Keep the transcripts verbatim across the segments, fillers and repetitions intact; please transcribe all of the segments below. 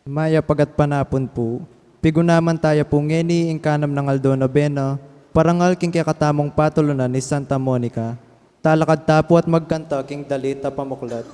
Mayap a gatpanapun pu. Pigunaman taya pu ngeni ing kanam nang aldo nobena, parangal king kekatamung patulunan i Santa Monica. Talakad ta pu at magkanta king dalit a pamuklat.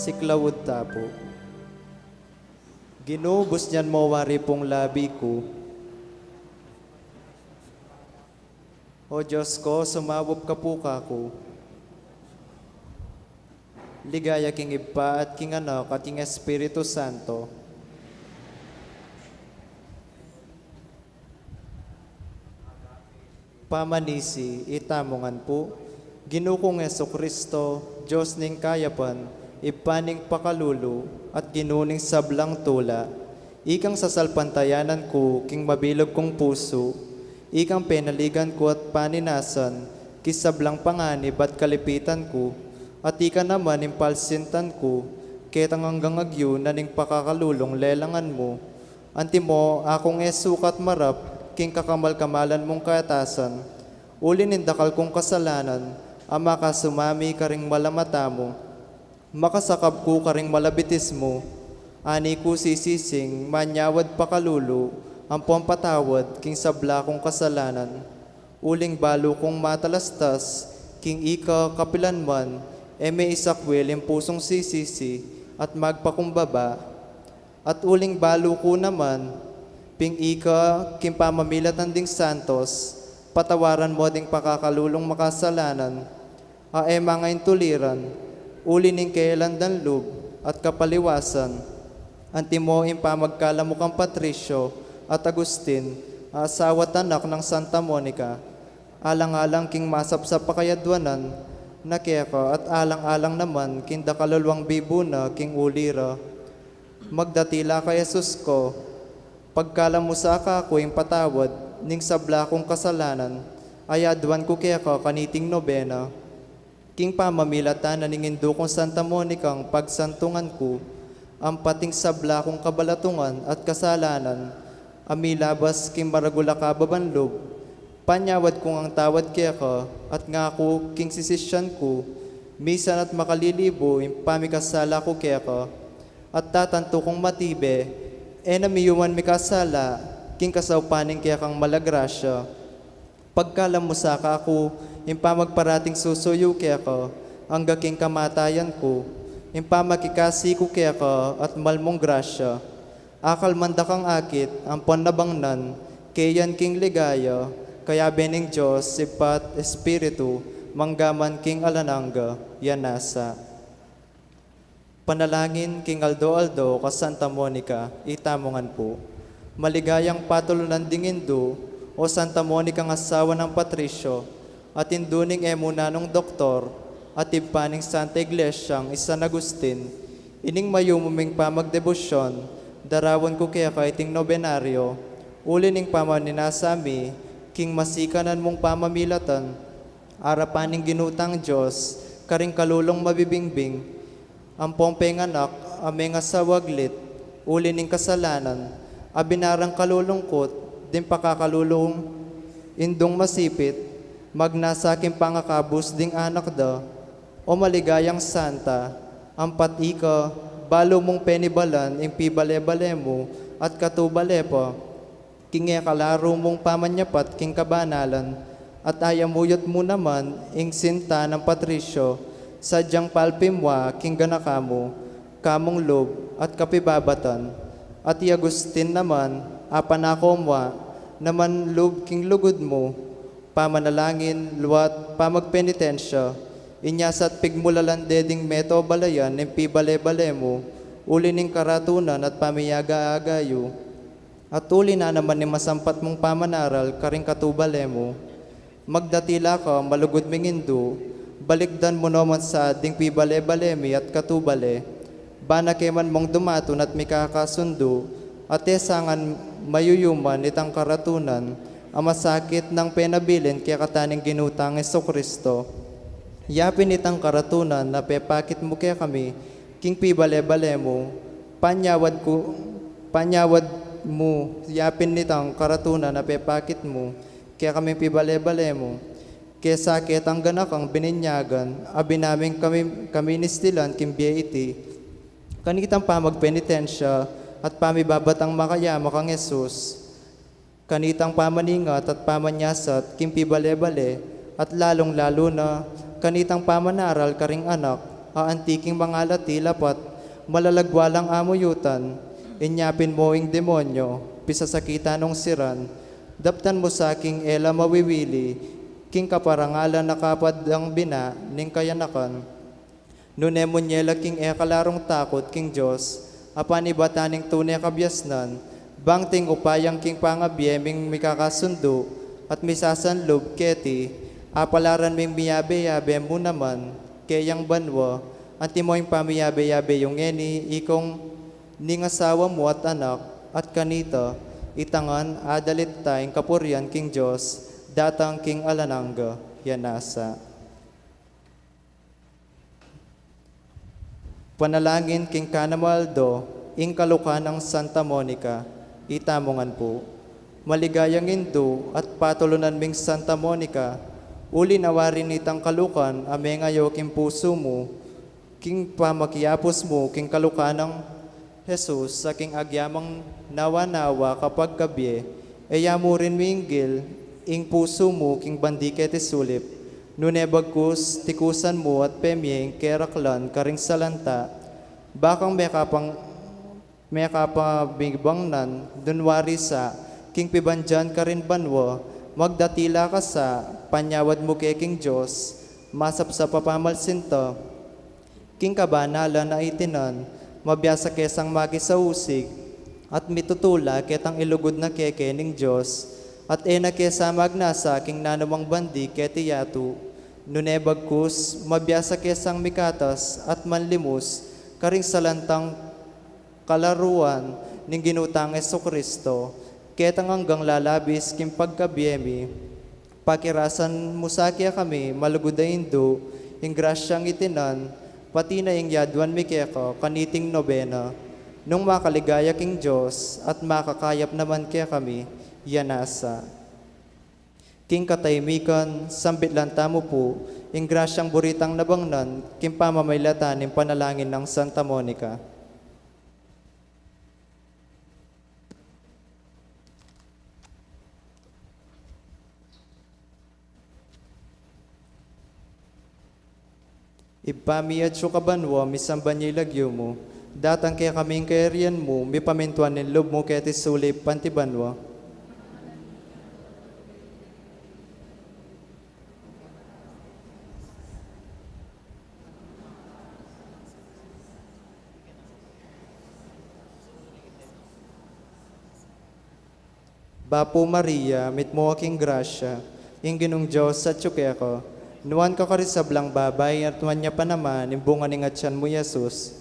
Siklaud ta pu. Ginu, busnan mu wari pung labi ku. O Dios ku, sumaup ka pu kaku. Ligaya king Ibpa at king Anak at king Espiritu Santo. Pamanisi, itamu ngan pu. Ginu kung Jesucristo, Dios ning kayapan, Ibpa ning pakalulu, at Ginu ning sablang tula, ikang sasalpantayanan ku king mabilug kung pusu, ikang penaligan ku at paninasan king sablang panganib at kalipitan ku, at ika naman ing palsintan ku, ketang anggang agyu na ning pakakalulung lelangan mu. Antimo, akung e sukat marap king kakamal-kamalan mung kayatasan, Uli ning dakal kung kasalanan a makasumami karing mala mata mu, makasakab ku karing mala bitis mu, ani ku sisising manyawad pakalulu ampong patawad king sabla kung kasalanan. Uling balu kung matalastas king ika kapilanman, e me isakwil ing pusung sisisi at magpakumbaba. At uling balu ku naman, ping ika king pamamilatan ding santos, patawaran mo ding pakakalulung makasalanan, a e mangaintuliran, uli ning kelandan lub at kapaliwasan. Antimo ing pamagkalamu kang Patricio at Agustin, a asawa at anak nang Santa Monica, alang-alang king masapsap a kayadwanan na keka at alang-alang naman king dakaluluang bibu na king uli ra. Magdatila ka, Jesus ko, pagkalamu sa kaku ing patawad ning sabla kung kasalanan, a yaduan ku keka kaniting nobena. King pamamilatan na ning indu kung Santa Monica ing pagsantungan ku, ampat ing sabla kung kabalatungan at kasalanan, a milabas king maragul a kababan lub, panyawad ku ngang tawad keka, at ngaku king sisisyan ku, misan at makalilibu ing pamikasala ku keka, at tatantu kung matibe, e na miyuman mikasala king kasaupan ning kekang mala grasya. Pagkalamu sa kaku ing pamagparating susuyu keka, angga king kamatayan ku, ing pamakikasi ku keka at malmung grasya. Akalman da kang akit ampon nabangnan, keyan king ligaya, kayabe ning Dios Ibpa at Espiritu, mangga man king alang angga. Ya nasa. Panalangin king aldo-aldo ka Santa Monica, itamu ngan pu. Maligayang patulunan ding indu, o Santa Monica nga asawa nang Patricio, at indu ning e mu nanung doktor, at ibpa ning Santa Iglesiang i San Agustin, ining mayumu ming pamagdebosyon, darawan ku keka iting nobenaryo, uli ning pamaninasa mi king masikanan mung pamamilatan, arapan ning Ginu tang Dios, karing kalulung mabibingbing, ampong penganak a mengasawaglit, uli ning kasalanan, a binarang kalulungkut ding pakakalulung indung masipit, magnasa king pangakabus ding anak da. O maligayang santa, ampat ika, balu mung penibalan ing pibale-bale mu at katubale pa king e kalaru mung pamanyapat king kabanalan, at ayamuyut mu naman ing sinta nang Patricio, sadyang palpimwa king ganaka mu, kamung lub at kapibabatan. At i Agustin naman, apanako mwa naman lub king lugud mu, pamanalangin, luat, pamagpenitensya, inya sa at pigmulalan de ding meto balayan ning pibale-bale mu, uli ning karatunan at pamiyaga-aga yu. At uli na naman ning masampat mung pamanaral karing katubale mu. Magdatila ka, malugud ming indu, balikdan mu no man sa ding pibale-bale mi at katubale. Bana ke man mung dumatun at mikakasundu, at e sa ngan mayuyuman itang karatunan, a masakit nang penabilin kekataning Ginu tang Jesucristo. Yapin itang karatunan a pepakit mu kekami, king pibale-bale mu, panyawad ku, panyawad mu, yapin nitang karatunan a pepakit mu, kekami pibale-bale mu, kesa ketang ganakang bininyagan, a bina ming kami, kami inistilan king bie iti, kanitang pamagpenitensya, at pamibabatang makayama kang Jesus. Kanitang pamaningat at pamanyasat king pibale-bale, at lalung-lalu na kanitang pamanaral karing anak, a anti king mangalati lapat, malalagwa lang amuyutan, inya pin mo ing demonyo, pisasakitan nung siran, daptan mu sa king e la mawiwili, king kaparangalan a kapad dang bina ning kayanakan. Nune munye la king e kalarung takut king Dios, a panibatan ning tune kabiasnan, bang ting upayang king pangabie ming mikakasundu, at misasanlub keti, apalaran ming miyabe-yabe mu naman, keyang banua, antimo ing pamiyabe-yabe yu ngeni, ikong ning asawa mu at anak, at kanita, ita ngan adalit ta ing kapurian king Dios, datang king alang angga. Ya nasa. Panalangin king kanam a aldo, ing kaluka nang Santa Monica, itamu ngan pu. Maligayang indu at patulunan ming Santa Monica, Uli na wari nitang kalukan a mengayo king pusu mu, king pamakiapus mu king kalukan nang Jesus, a king agyamang nawa-nawa kapagkabie, e ya mu rin minggil ing pusu mu king bandi keti sulip, nune bagkus tikusan mu at pemie ing keraklan karing salanta, bakang mekapang mekapamibangnan, nung wari sa, king pibandian karin banua, magdatila ka sa, panyawad mu ke king Dios, masapsap a pamalsinta, king kabanalan a itinan, mabiasa ke sang makisausig, at mitutula ketang ilugud na keke ning Dios, at e na ke sa magnasa king nanumang bandi keti yatu, nune bagkus, mabiasa ke sang mikatas at manlimus, karing salantang kalaruan ning Ginu tang Jesucristo, ketang anggang lalabis king pagkabie mi, pakirasan mu sa kekami, malugud a Indu, ing grasyang itinan, pati na ing yaduan mi keka, kaniting nobena, nung makaligaya king Dios, at makakayap naman kekami, ya nasa. King katahimikan, sambitlan tamu pu, ing grasyang buritang nabangnan, king pamamilatan ning panalangin nang Santa Monica. Ibpa mi, atsu ka banua, misamban ya ing lagyu mu. Datang kekami ing kayarian mu, mipamintuan ing lub mu keti sulip anti banua. Bapu Maria, mitmu ka king grasya, ing Ginung Dios atsu keka, nuan ka karing sablang babai, at nuan ya pa naman ing bunga ning atyan mu, i Jesus.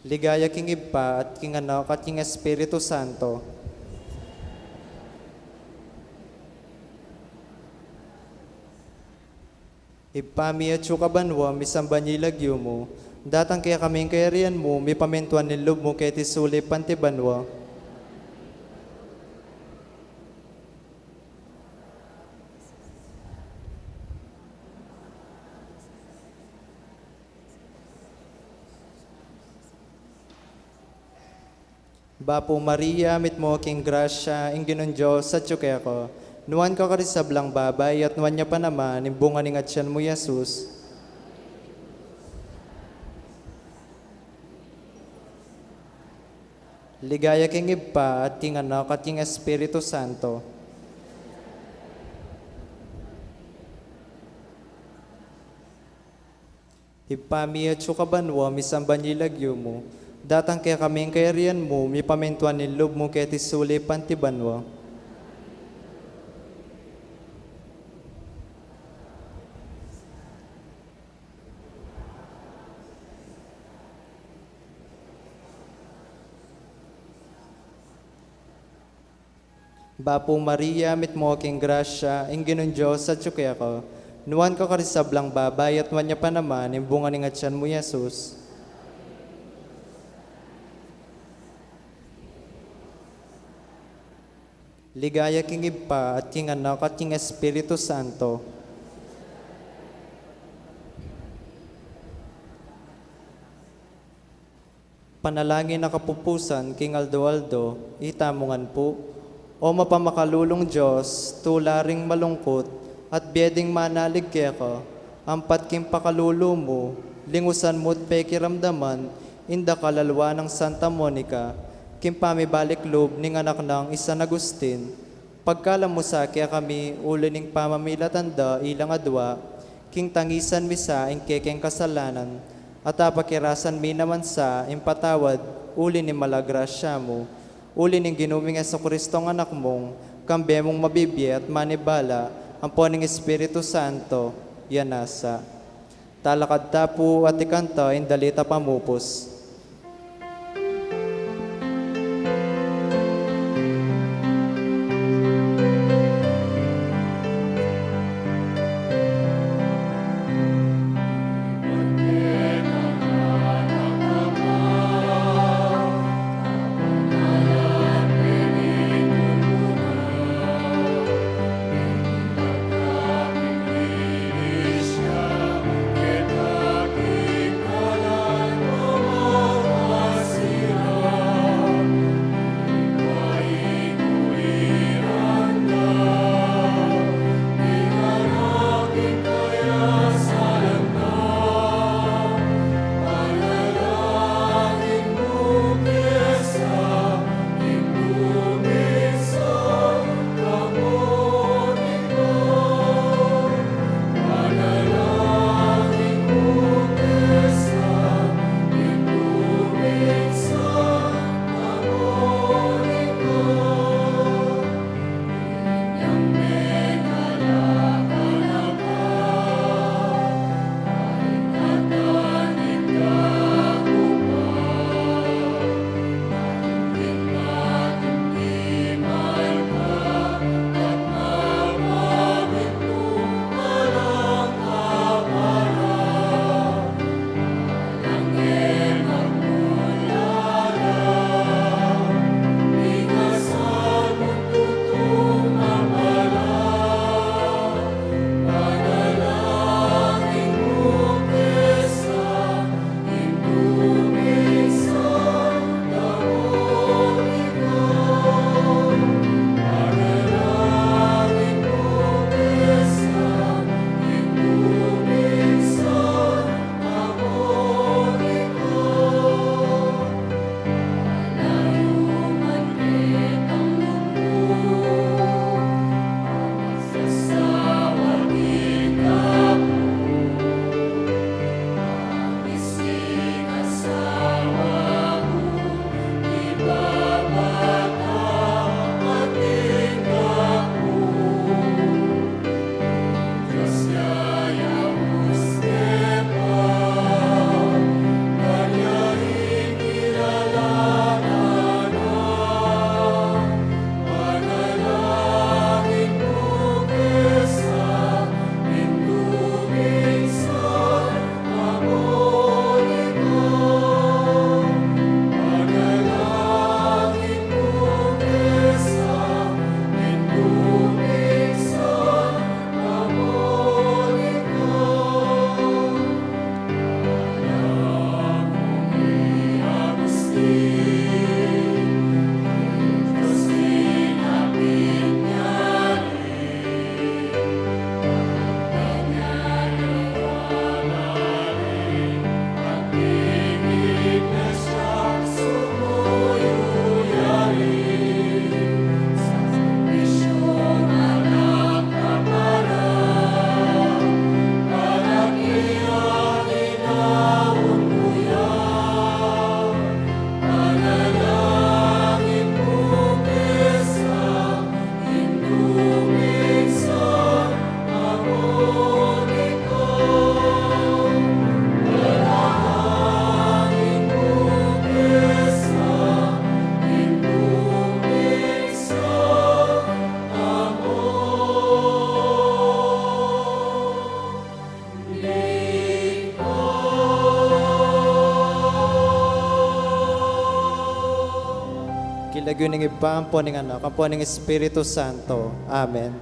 Ligaya king Ibpa, at king Anak, at king Espiritu Santo. Ibpa mi, atsu ka banua, misamban ya ing lagyu mu. Datang kekami ing kayarian mu, mipamintuan ing lub mu keti sulip anti banua. Bapu Maria, mitmu ka king grasya, ing Ginung Dios atsu keka. Nuan ka karing sablang babai, at nuan ya pa naman ing bunga ning atyan mu, i Jesus. Ligaya king Ibpa, at king Anak, at king Espiritu Santo. Ibpa mi, atsu ka banua, misamban ya ing lagyu mu. Datang kekami ing kayarian mu, mipamintuan ing lub mu keti sulip anti banua. Bapu Maria, mitmu ka king grasya, ing Ginung Dios atsu keka. Nuan ka karing sablang babai, at nuan ya pa naman ing bunga ning atyan mu, i Jesus. Ligaya king Ibpa, at king Anak, at king Espiritu Santo. Panalangin a kapupusan king aldo-aldo, itamu ngan pu. O mapamakalulung Dios, tula ring malungkut, at bie ding manalig keka, ampat king pakalulu mu, lingusan mu at pekiramdaman, ing dakal a lua nang Santa Monica, king pamibalik lub ning anak nang i San Agustin, pagkalub mu sa kekami uli ning pamamilatan da ilang adua, king tangisan mi sa ing kekeng kasalanan, at apakirasan mi naman sa ing patawad uli ning mala grasya mu, uli ning Ginu ming Jesucristo a Anak mu, kambe mung mabibie at manibala, ampo ning Espiritu Santo, ya nasa. Talakad ta pu at ikanta ing dalit a pamupus. King lagyu ning Ibpa, ampo ning Anak, ampo ning Espiritu Santo. Amen.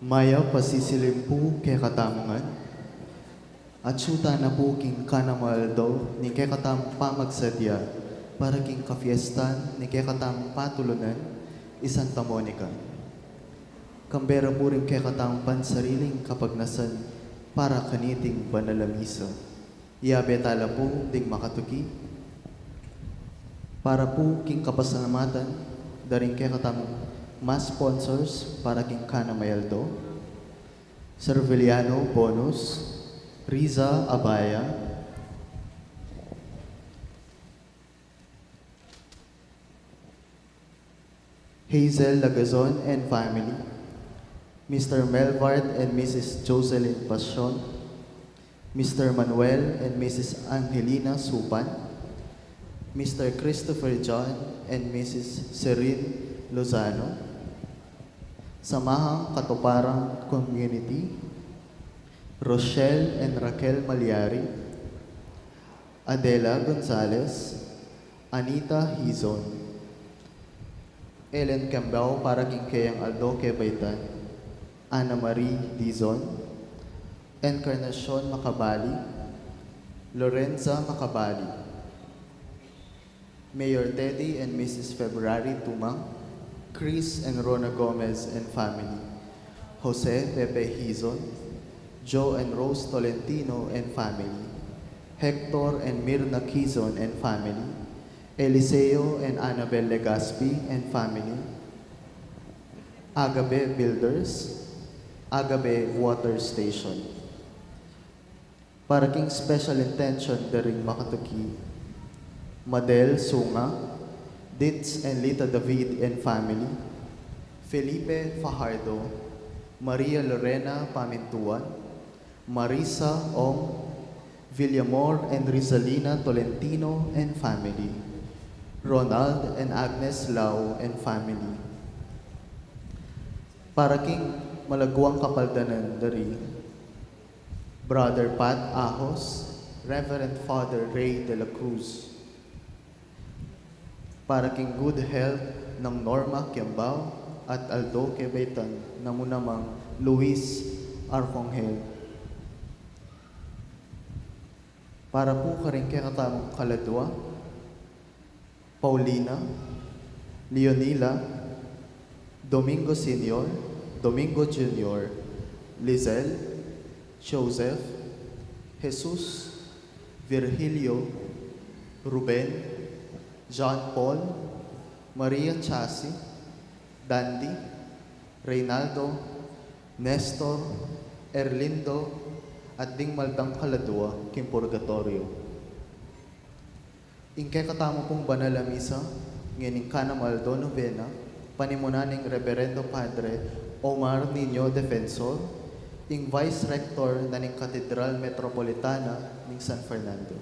Mayap a sisilim pu kekatamu ngan. Atsu tana pu king kanamung aldo ning kekatamung pamagsadya para king kapiestan ning kekatamung patulunan, i Santa Monica. Kambe ra pu ring kekatamung pansariling kapagnasan para kaniting banal a misa. Iyabe tala pu ding makatuki. Para pu king kapasalamatan da ring kekatamung mas sponsors para king kanamung aldo, Serviliano Bonus, Riza Abaya, Hazel Lagazon and family, Mister Melvard and Missus Jocelyn Pasion, Mister Manuel and Missus Angelina Supan, Mister Christopher John and Missus Serene Lozano, Samahang Katuparan Community, Rochelle and Raquel Malyari, Adela Gonzalez, Anita Hizon, Ellen Cambao para king keyang aldo kebaitan, Ana Marie Dizon, Encarnacion Macabali, Lorenza Macabali, Mayor Teddy and Missus February Tumang, Chris and Rona Gomez and family, Jose Pepe Hizon, Joe and Rose Tolentino and family, Hector and Mirna Kizon and family, Eliseo and Annabel Legaspi and family, Agabe Builders, Agabe Water Station. Para king special intention da ring makatuki, Madel Sunga, Ditz and Lita David and family, Felipe Fajardo, Maria Lorena Pamintuan, Marisa Ong, Villamor and Rizalina Tolentino and family, Ronald and Agnes Lau and family. Para king malaguang kapaldanan da ri Brother Pat Ahos, Reverend Father Ray de la Cruz. Para king good health nang Norma Kiambao at aldo kebaitan nang mu namang Luis Arcongel. Para pu karing kekatamung kaladua, Paulina, Leonila, Domingo Senior, Domingo Junior, Lizelle, Joseph, Jesus, Virgilio, Ruben, John Paul, Maria Chasi, Dandy, Reynaldo, Nestor, Erlindo, at ding maldang kaladua king purgatoryo. Ing kekatamu pung banal a misa ngening kanamung aldo, novena, panimunan ning Reberendo Padre Omar Niño Defensor, ing Vice Rector na ning Katedral Metropolitana ning San Fernando.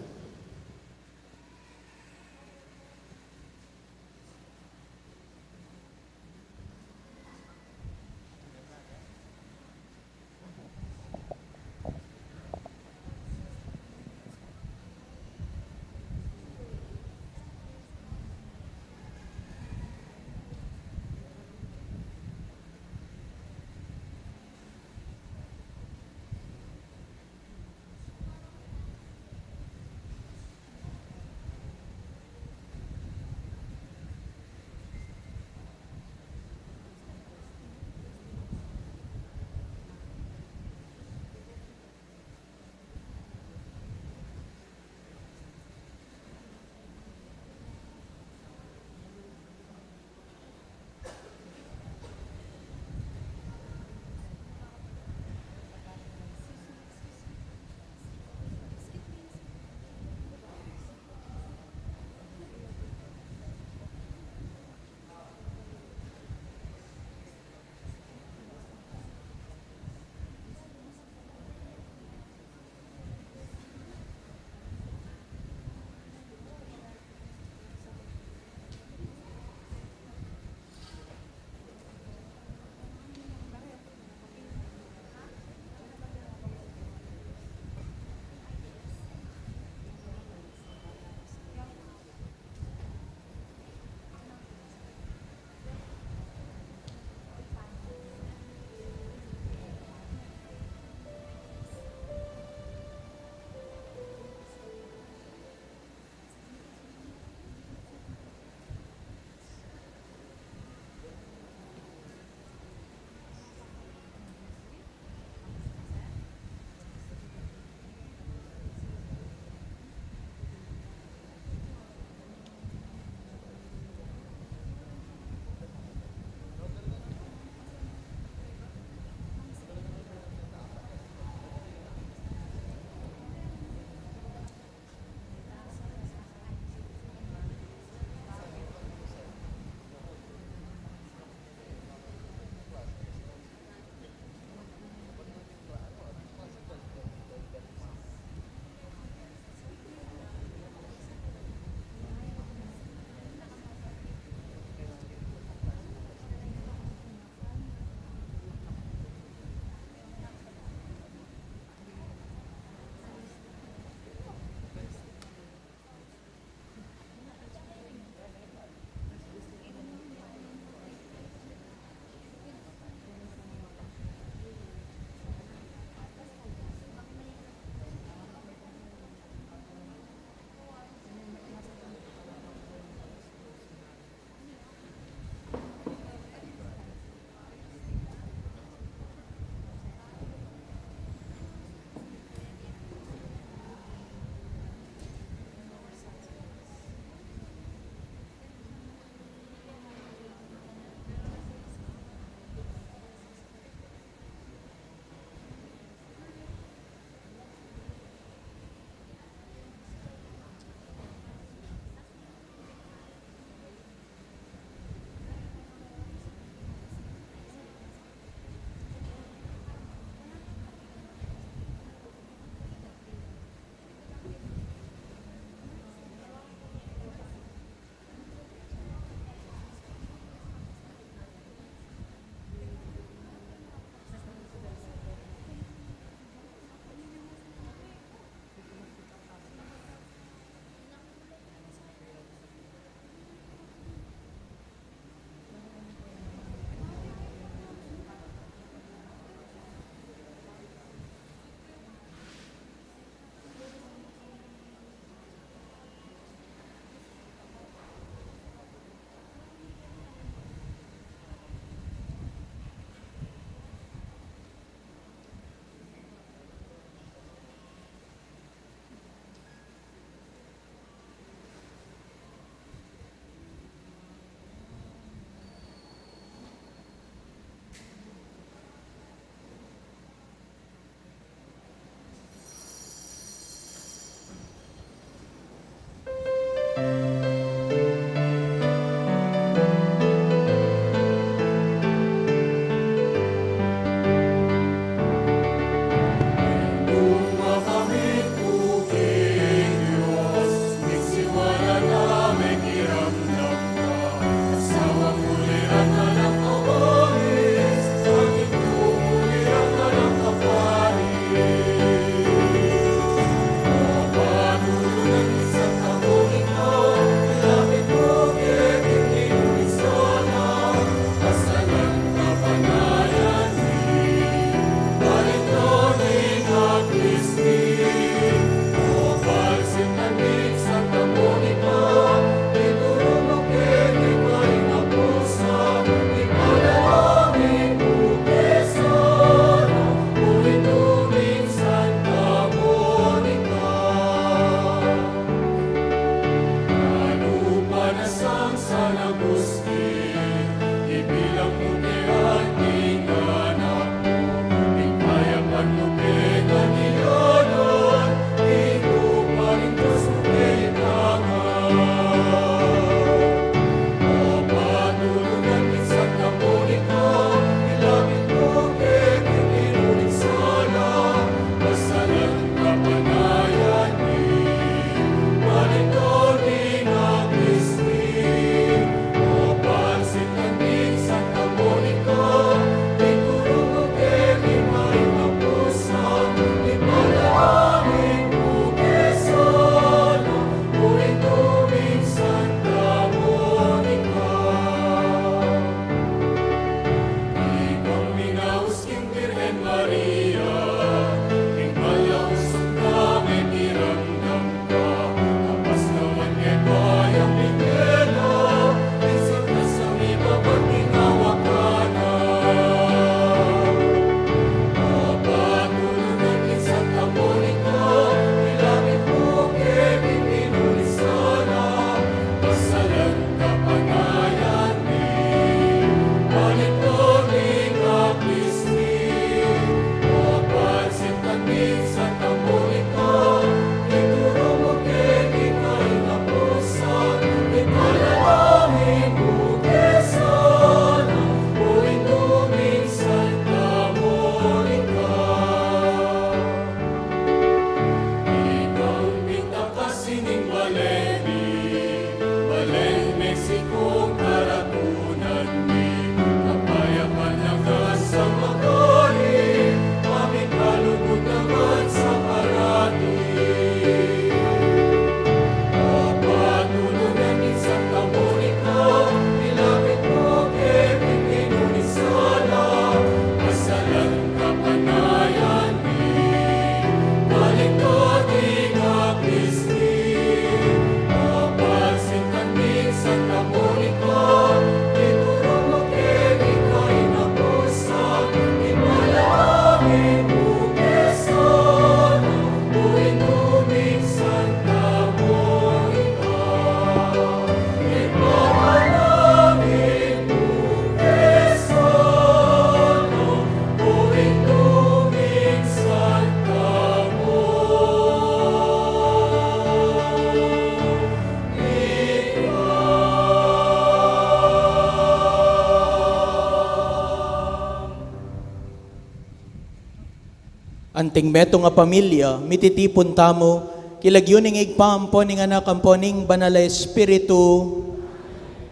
Anting metung a pamilya, mititipun tamu, king lagyu ning Ibpa, ampo ning Anak, ampo ning Banal a Espiritu.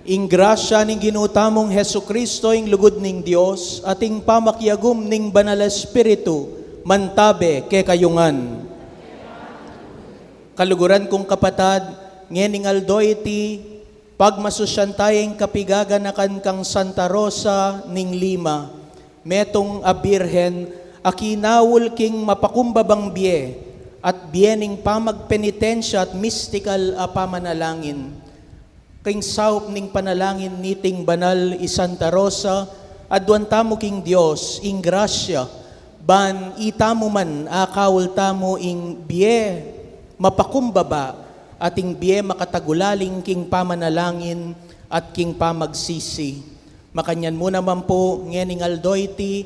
Ing grasya ning Ginu tamung Jesucristo, ing lugud ning Dios, at ing pamakiagum ning Banal a Espiritu, mantabe kekayu ngan. Kaluguran kung kapatad, ngening aldo iti, pagmasusyan taya ing kapigaganakan kang Santa Rosa ning Lima, metung a Birhen, a kinaul king mapakumbabang bie, at bie ning pamagpenitensya at mistikal a pamanalangin. King saup ning panalangin niting banal i Santa Rosa, aduan tamu king Dios ing grasya, ban itamu man akaul tamu ing bie mapakumbaba, at ing bie makatagulaling king pamanalangin at king pamagsisi. Makanyan mu naman pu, ngening aldo iti,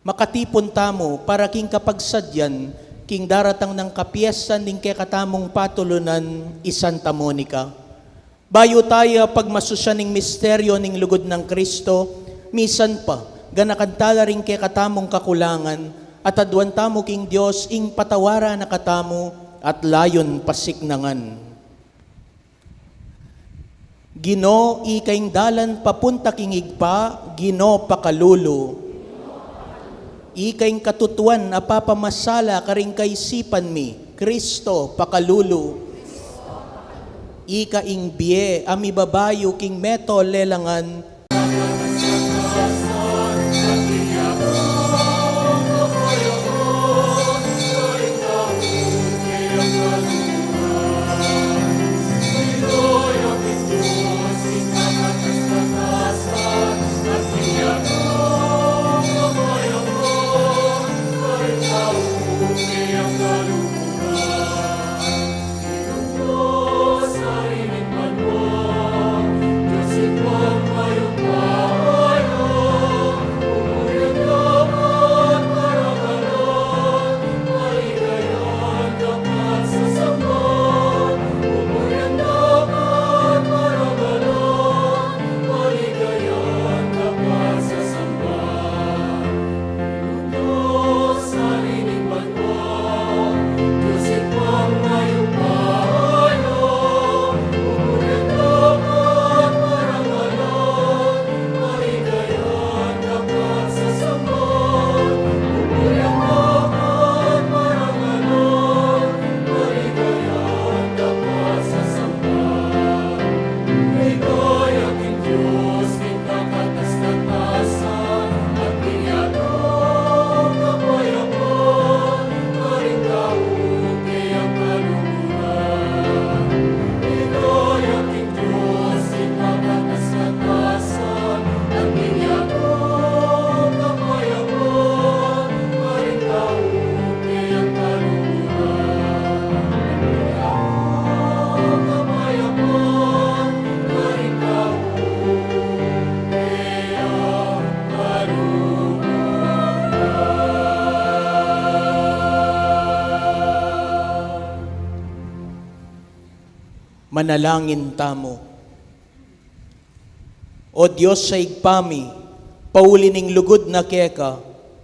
makatipun tamu para king kapagsadyan king daratang nang kapiestan ning kekatamung patulunan, i Santa Monica. Bayu taya pagmasusyan ing misteryo ning lugud nang Kristo, misan pa ganakan tala ring kekatamung kakulangan, at aduan tamu king Dios ing patawaran na katamu at layun pasiknangan. Ginu, ika ing dalan papunta king Ibpa, Ginu pakalulu. Ika ing katutuan a papamasala karing kaisipan mi, Kristo pakalulu. Ika ing bie a mibabayu king meto lelangan. Manalangin tamu. O Dios a Ibpa mi, pauli ning lugud na keka,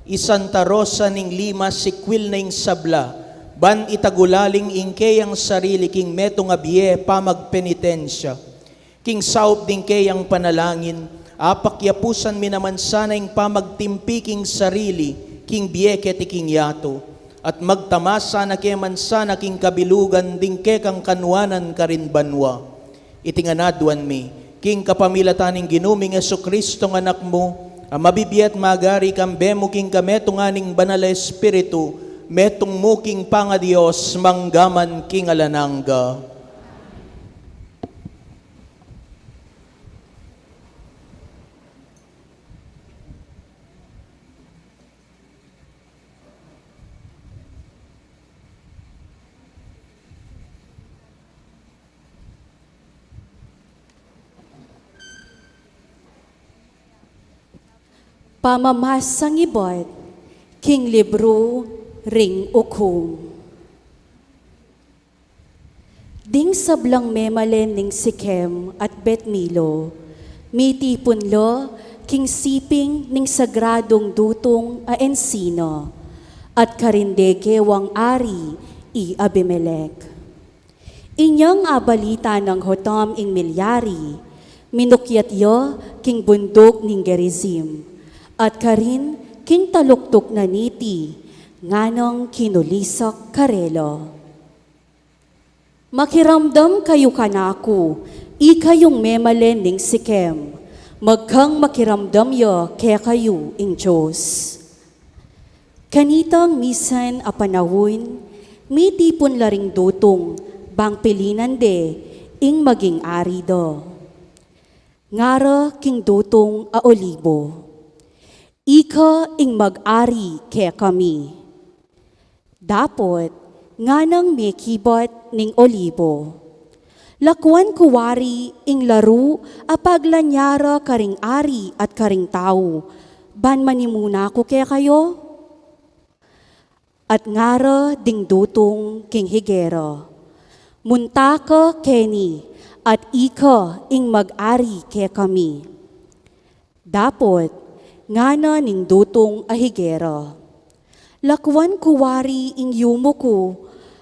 i Santa Rosa ning Lima sikwil na ing sabla, ban itagulaling ing keyang sarili king metung a bie pamagpenitensya. King saup ding keyang panalangin, apakyapusan mi naman sana ing pamagtimpi king sarili king bie keti king yatu, at magtamasa na ke man sana king kabilugan ding kekang kanuanan karin banua. Iti ngan aduan mi king kapamilatan ning Ginu ming Jesucristo a Anak mu, a mabibie at magari kambe mu king kametungan ning Banal a Espiritu, metung mu king pangaDios, mangga man king alang angga. Pamamasang ibat king libru ring Ukum. Ding sablang memalen ning Sikem at Bet-Milo, mitipun la king siping ning sagradung dutung a ensina, at karin de gewang ari i Abimelec. Inyang abalita nang Jotam ing milyari, minukyat ya king bunduk ning Gerizim, at karin king taluktuk na niti, nganang kinulisak karela. Makiramdam kayu kanaku, ikayung memalen ning Sikem, magkang makiramdam ya kekayu ing Dios. Kanitang misan a panaun, mitipun la ring dutung, bang pilinan de ing maging ari da. Ngara king dutung a olibo, "Ika ing mag-ari kekami." Dapot, nganang mekibat ning olibo, "Lakuan ku wari ing laru a paglanyan ra karing ari at karing tau, ban manimuna ku kekayu?" At ngara ding dutung king higera, "Munta ka keni, at ika ing mag-ari kekami." Dapot, ngana ning dutung a higera, "Lakuan ku wari ing yumu ku,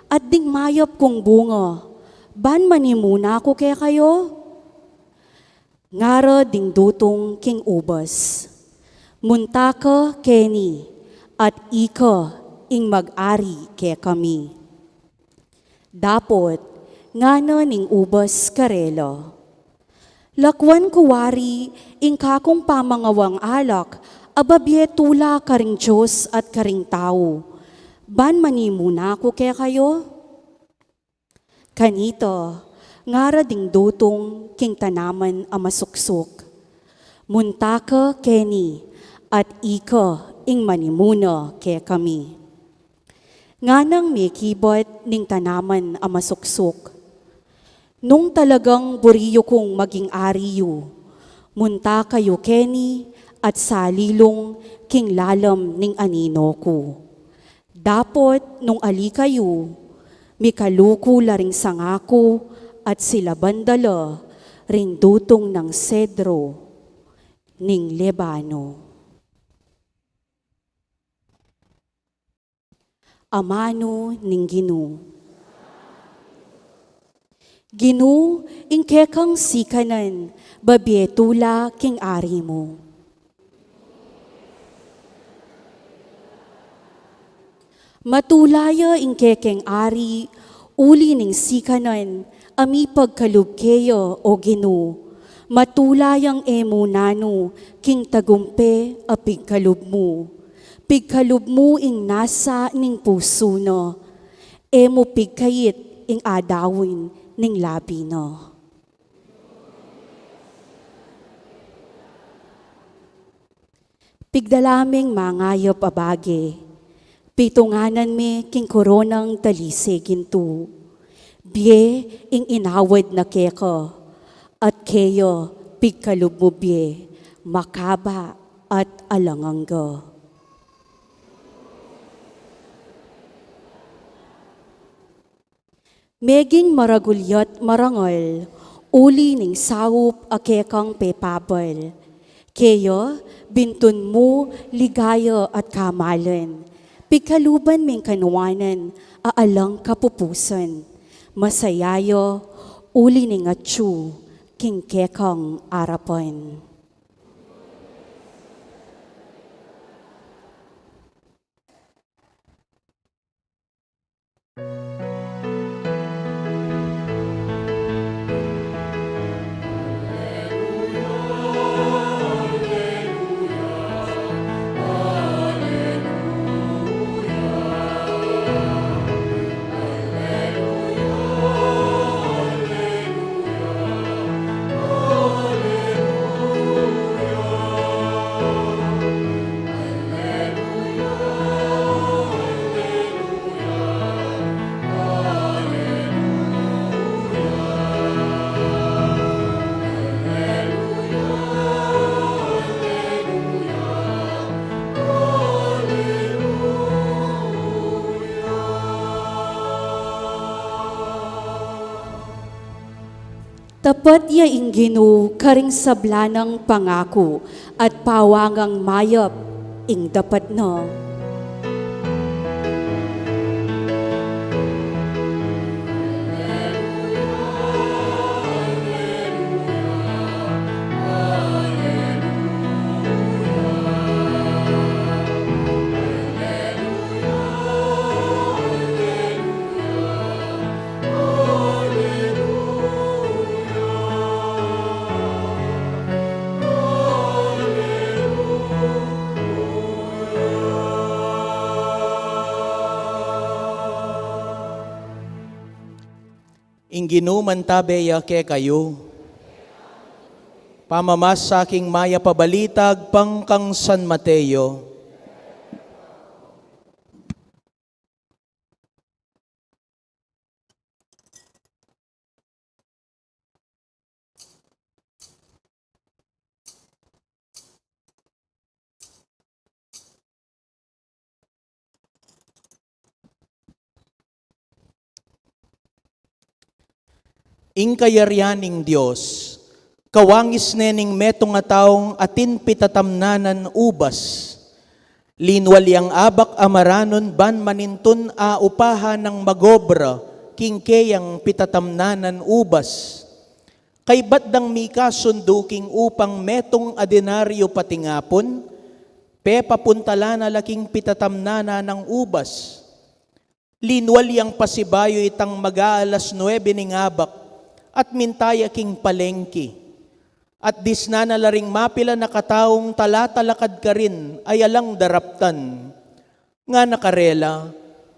at ding mayap kung bunga, ban manimuna ku kekayu?" Ngara ding dutung king ubas, "Munta ka keni, at ika ing mag-ari kekami." Dapot, ngana ning ubas karela, "Lakuan ku wari ing kakung pamangawang alak a babie tula karing Dios at karing tau, ban manimuna ku kekayu?" Kanita, ngara ding dutung king tanaman a masuksuk, "Munta ka keni, at ika ing manimuna kekami." Nganang mekibat ning tanaman a masuksuk, "Nung talagang buri yu kung maging ari yu, munta kayu keni at salilung king lalam ning anino ku." Dapot nung ali kayu, mikalu ku la ring sanga ku at silaban da la ring dutung nang sedro ning Libano. Amanu ning Ginu. Ginu, ing kekang sikanan, babie tula king ari mu. Matula ya ing kekeng ari, uli ning sikanan a mipagkalub keya, O Ginu. Matula yang e mu nanu king tagumpe a pigkalub mu. Pigkalub mu ing nasa ning pusu na. E mu pigkait ing adawin ning labi na. Pigdala meng mangayap a bage, pitunganan me king koronang talise gintu. Bie ing inawad na keka, at keya pigkalub mu bie, makaba at alang angga. Meging maragul ya't marangal, uli ning saup a kekang pepabal. Keya, bintun mu ligaya at kamalan. Pigkaluban meng kanuanan a alang kapupusan. Masaya ya, uli ning atyu king kekang arapan. Tapat ya ing Ginu karing sabla nang pangaku, at pawangang mayap ing dapat na. Ing Ginu mantabe ya kekayu. Pamamasa king mayap a balita agpang kang San Mateo. Ing kayarian ning Dios, kawangis ne ning metung a taung atin pitatamnanan ubas. Linwal yang abak a maranun ban manintun a upahan nang magobra king keyang pitatamnanan ubas. Kaybat dang mikasundu king upang metung a denaryo patingapun, pepapuntalan na la king pitatamnanan nang ubas. Linwal yang pasibayu itang mag-aalas nuebe ning abak at minta ya king palengki. At disnan na la ring mapilan a kataung talatalakad karin a alang daraptan. Ngana karela,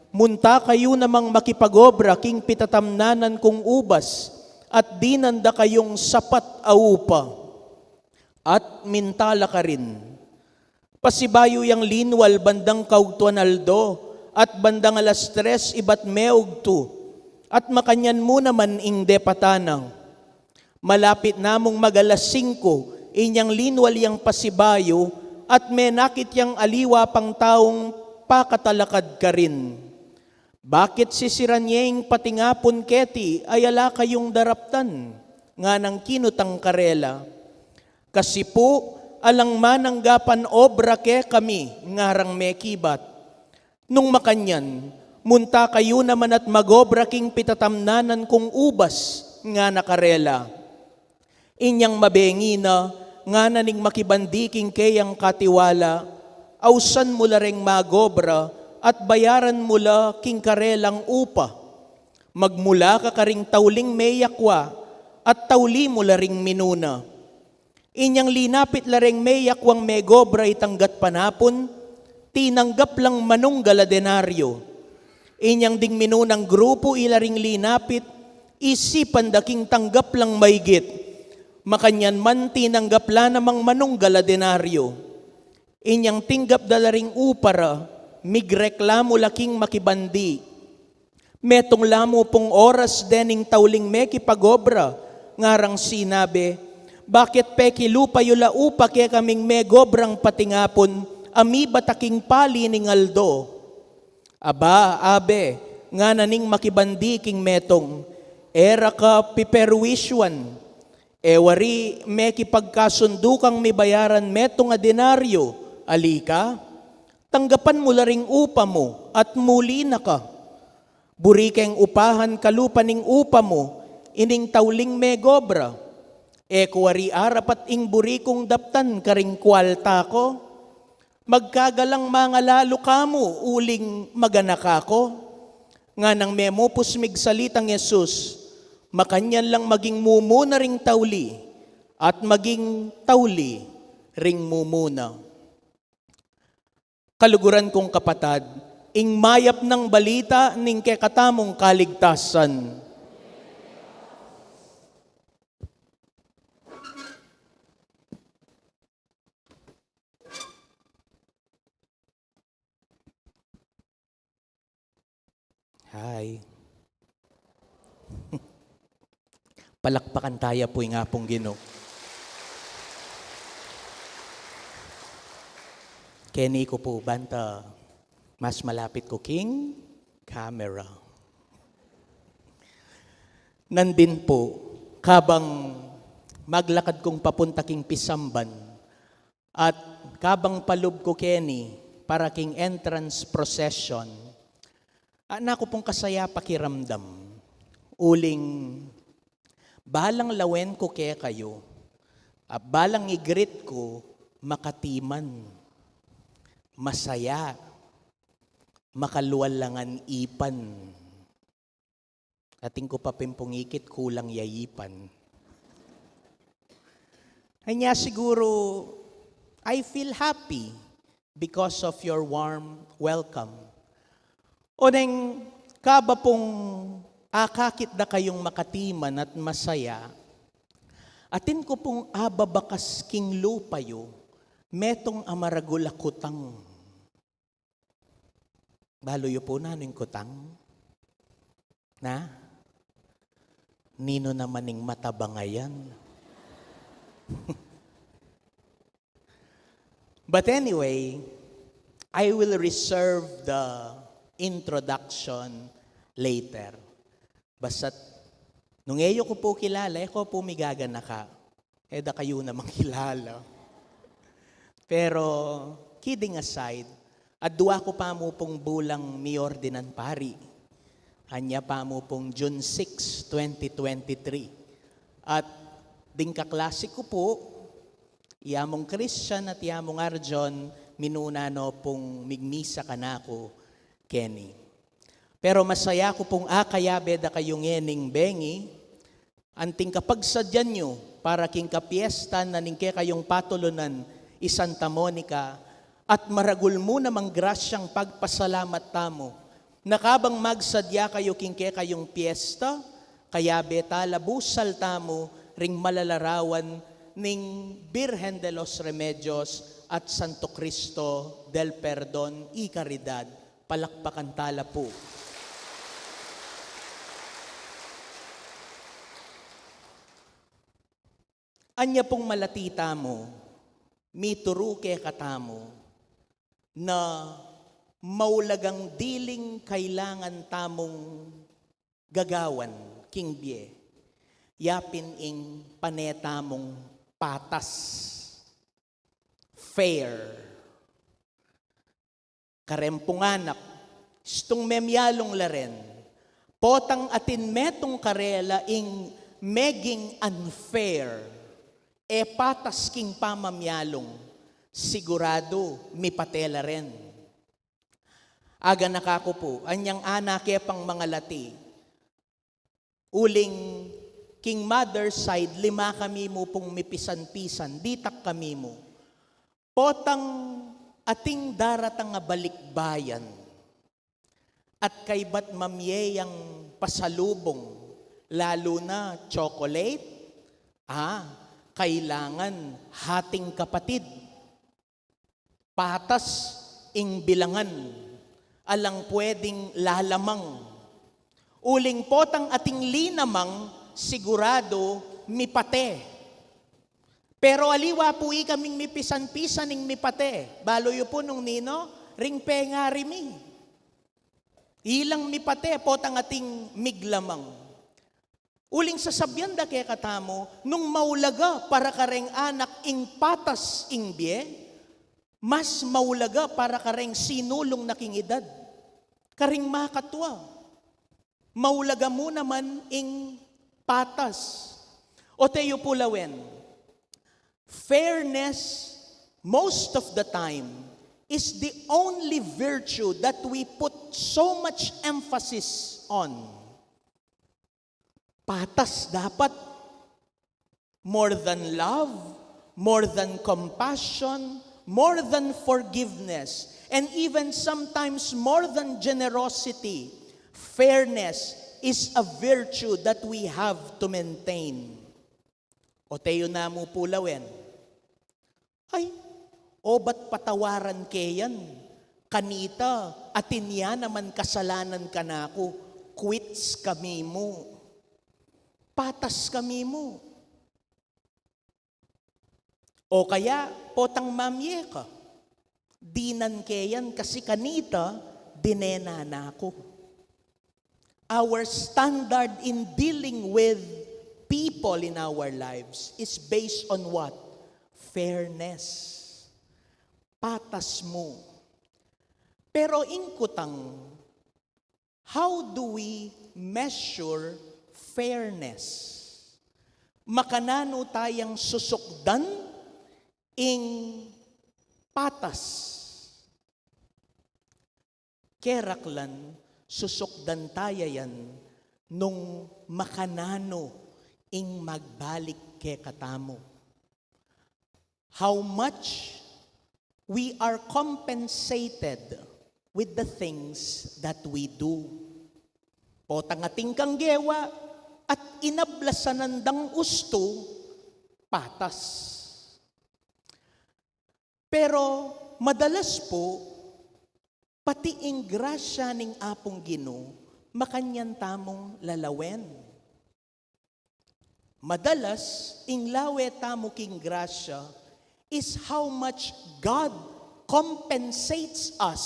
"Munta kayu namang makipagobra king pitatamnanan kung ubas at dinan da kayung sapat a upa." At minta la karin. Pasibayu yang linwal bandang kaugtuan aldo at bandang alas tres ibat meugtu, at makanyan mu naman ing depatan na. Malapit na mung mag-alas singku, inyang linwal yang pasibayu at menakit yang aliwa pang taung pakatalakad karin. "Bakit sisiran ye ing patingapun keti a ala kayung daraptan?" nganang kinutang karela. "Kasi pu, alang mananggapan obra kekami," ngarang mekibat. "Nung makanyan, munta kayu naman at magobra king pitatamnanan kung ubas," ngana karela. Inyang mabengi na, ngana ning makibandi king keyang katiwala, "Ausan mu la reng magobra at bayaran mu la king karelang upa. Magmula ka karing tauling meyakwa at tauli mu la ring minuna." Inyang linapit la reng meyakwang megobra itang gatpanapun, tinanggap lang manunggal a denaryo. Inyang ding minunang grupu ila ring linapit, isipan da king tanggap lang maigit. Makanyan man tinanggap la namang manunggal a denaryo. Inyang tinggap da la ring upa ra, migreklamu la king makibandi. "Metung la mu pung oras dening tauling mekipagobra," ngarang sinabi, "bakit pekilupa yu la upa kekaming megobrang patingapun a mibat a king pali ning aldo?" "Aba, abe," ngana ning makibandi king metung, "e ra ka piperwisyuan. E wari mekipagkasundu kang mibayaran metung a denaryo, ali ka? Tanggapan mu la ring upa mu at muli na ka. Buri keng upahan kalupa ning upa mu ining tauling megobra. E ku wari arapat ing buri kung daptan karing kwalta ku? Magkagalang mangalalu ka mu uling maganaka ku?" Nganang memupus migsalitang Jesus, "Makanyan lang maging mumuna ring tauli, at maging tauli ring mumuna." Kaluguran kung kapatad, ing mayap nang balita ning kekatamung kaligtasan. Hi. Palakpakan taya pu ing Apung Ginu. Keni ku pu banta mas malapit ku king camera. Nandin pu, kabang maglakad kung papunta king pisamban, at kabang palub ku keni para king entrance procession, a, naku pung kasaya pakiramdam. Uling balang lawen ku kekayu, a, balang i-greet ku makatiman, masaya, makalual la ngan ipan. Atin ku pa pin pung ikit, kulang ya ipan. Anya siguru, I feel happy because of your warm welcome. Oneng kaba pung Akakit da kayung makatiman at masaya, atin ku pung ababakas king lupa yu, metung a maragul a kutang. Balu yu pu nanu ing kutang? Na? Ninu naman ing matabang a yan? But anyway, I will reserve the introduction later. Basta't nung e yu ku pu kilala, e ku pu migaganaka. E da kayu namang kilala. Pero, kidding aside, adwa ku pamu pung bulang miordinan pari. Anya pamu pung June six, twenty twenty-three. At ding kaklase ku pu, i Among Christian at i Among Arjon, minuna no pung migmisa kanaku keni. Pero masaya ku pung akayabe da kayu ngening bengi, anting kapagsadyan yu para king kapiestan na ning kekayung patulunan i Santa Monica, at maragul mu namang grasyang pagpasalamat tamu, na kabang magsadya kayu king kekayung piesta, kayabe tala busal tamu ring malalarawan ning Birhen de los Remedios at Santo Cristo del Perdon y Caridad. Palakpakan tala pu. Anya pung malati tamu, mituru kekatamu na maulagang diling kailangan tamung gagawan king bie, yapin ing pane tamung patas, fair. Kareng pung anak, istung memialung la ren, potang atin metung karela ing meging unfair, e patas king pamamialung, siguradu mipate la ren. Aganaka ku pu, anyang anak e pang mangalati. Uling king mother side, lima kami mu pung mipisan-pisan, ditak kami mu. Potang ating daratang a balikbayan at kaybat mamie yang pasalubung, lalu na chocolate, ah, kailangan hating kapatid. Patas ing bilangan, alang pwedeng lalamang. Uling potang ating linamang, sigurado mipate. Pero aliwa pu ikaming mipisan-pisan ing mipate. Balu yu pu nung ninu, ring pengari mi. Ilang mipate, potang ating miglamang. Uling sasabian da kekatamu, nung maulaga para kareng anak ing patas ing bie, mas maulaga para kareng sinulung na king edad. Karing makatua, maulaga mu naman ing patas. Ote yu pu lawen, fairness, most of the time, is the only virtue that we put so much emphasis on. Patas dapat. More than love, more than compassion, more than forgiveness, and even sometimes more than generosity, fairness is a virtue that we have to maintain. Ote yu namu pu lawen, ay, obat patawaran ke yan. Kanita, atin ya naman kasalanan kanaku, quits kami mu. Patas kami mu. O kaya, potang mamie ka, dinan ke yan kasi kanita, dinena na ku. Our standard in dealing with people in our lives is based on what? Fairness. Patas mu. Pero ing kutang, how do we measure fairness? Makananu tayang susukdan ing patas? Keraklan, susukdan taya yan nung makananu ing magbalik kekatamu. How much we are compensated with the things that we do. Potang atin kang gewa at inablasan dang ustu, patas. Pero madalas pu, pati ing grasya ning Apung Ginu, makanyan tamung lalawen. Madalas, ing lawe tamu king grasya is how much God compensates us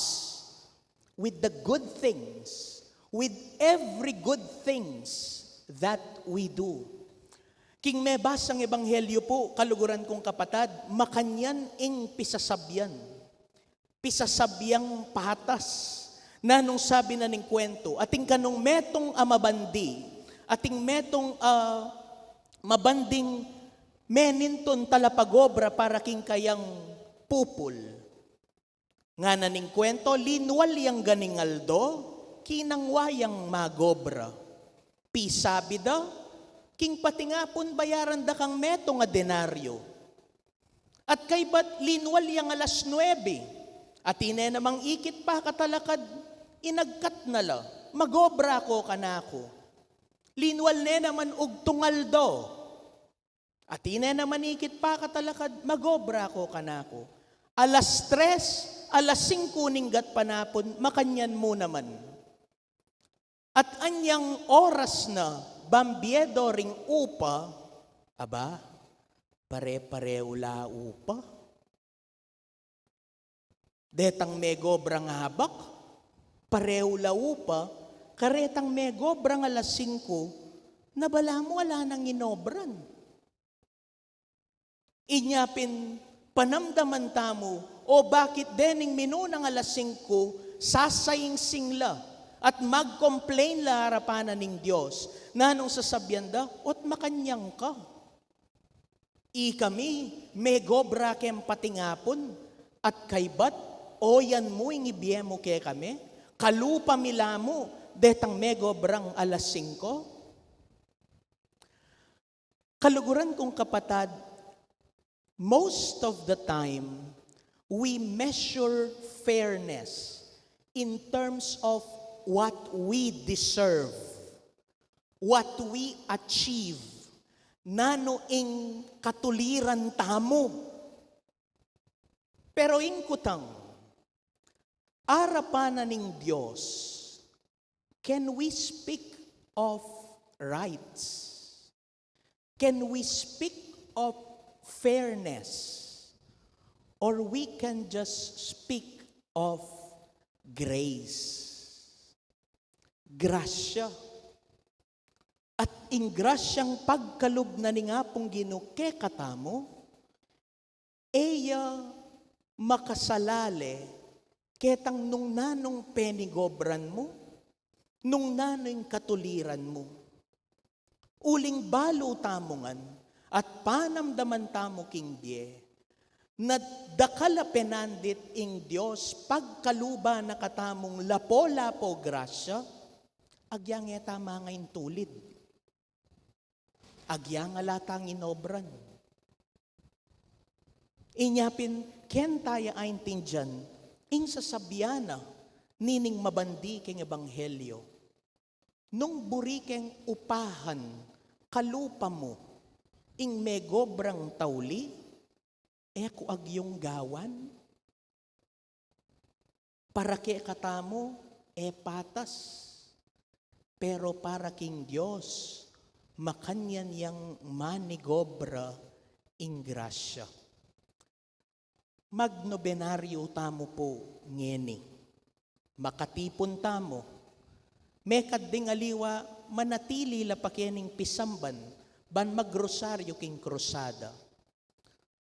with the good things, with every good things that we do. King mebasang ebanghelyo pu, kaluguran kung kapatad, makanyan ing pisasabyan. Pisasabyang patas. Nanung sabi na ning kuwentu, atin kanung metung a mabandi, atin metung a mabanding menintun talapagobra para king kayang pupul. Ngana ning kuwentu, linwal yang ganing aldo, kinangwa yang magobra. Pisabi da, king patingapun bayaran da kang metung a denaryo. At kaybat linwal yang alas nuebe, atin ne namang ikit pakatalakad, inagkat na la, magobra ko kanaku. Linwal ne naman ugtung aldo, atin ne naman ikit pakatalakad, magobra ko kanaku. Alas tres, alas singku ning gatpanapun, makanyan mu naman. At anyang oras na, bang bie do ring upa, aba, pare-pareu la upa. Detang megobrang abak, pareu la upa, karetang megobrang alas singku, na balamu ala nang inobran. Inya pin panamdaman tamu, o bakit dening minunang alas singku, sasaingsing la, at mag-complain la arapan na ning Dios. Nanung sasabyan da, ot makanyan ka. Ikami, megobra keng patingapun, at kaybat, oyan mu ing ibie mu kekami, kalupa mi la mu, detang megobrang alas singku. Kaluguran kung kapatad, most of the time, we measure fairness in terms of what we deserve, what we achieve, nanu ing katuliran tamu. Pero ing kutang, arapan na ning Dios, can we speak of rights? Can we speak of fairness? Or we can just speak of grace? Grasya. At ing grasyang pagkalub na ning Apung Ginu kekatamu, e ya makasalale ketang nung nanung penigobran mu, nung nanung katuliran mu. Uling balu tamu ngan, at panamdaman tamu king bie, na dakal a penandit ing Dios pagkaluban na katamung lapo-lapo grasya, agyang e ta mangaintulid. Agyang ala tang inobran. Inya pin, keng ta ya aintindian, ing sasabyan na nining mabandi keng ebanghelyo. Nung buri keng upahan, kalupa mu, ing megobrang tauli, e ku agyung gawan. Para kekatamu, e patas. Pero para king Dios, makanyan yang manigobra ing grasya. Magnobenaryo tamu pu ngeni. Makatipun tamu. Mekad ding aliwa, manatili la pa kening pisamban, ban magrosaryo king krusada.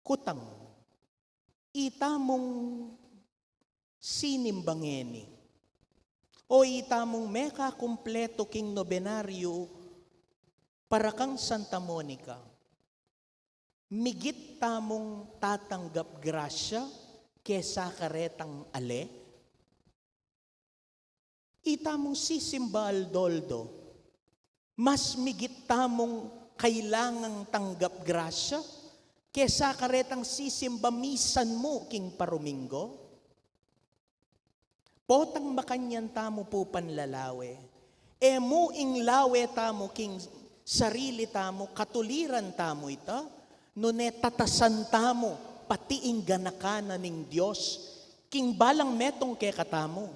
Kutang, itamung sinimba ngeni, o itamung mekakumpletu king nobenaryo para kang Santa Monica, migit tamung tatanggap grasya kesa karetang ale? Itamung sisimba aldo-aldo, mas migit tamung kailangang tanggap grasya kesa karetang sisimba misan mu king paruminggo? Potang makanyan tamu pu panlalawe, E mu ing lawe tamu king sarili tamu, katuliran tamu ita, nune tatasan tamu pati ing ganaka na ning Dios king balang metung kekatamu.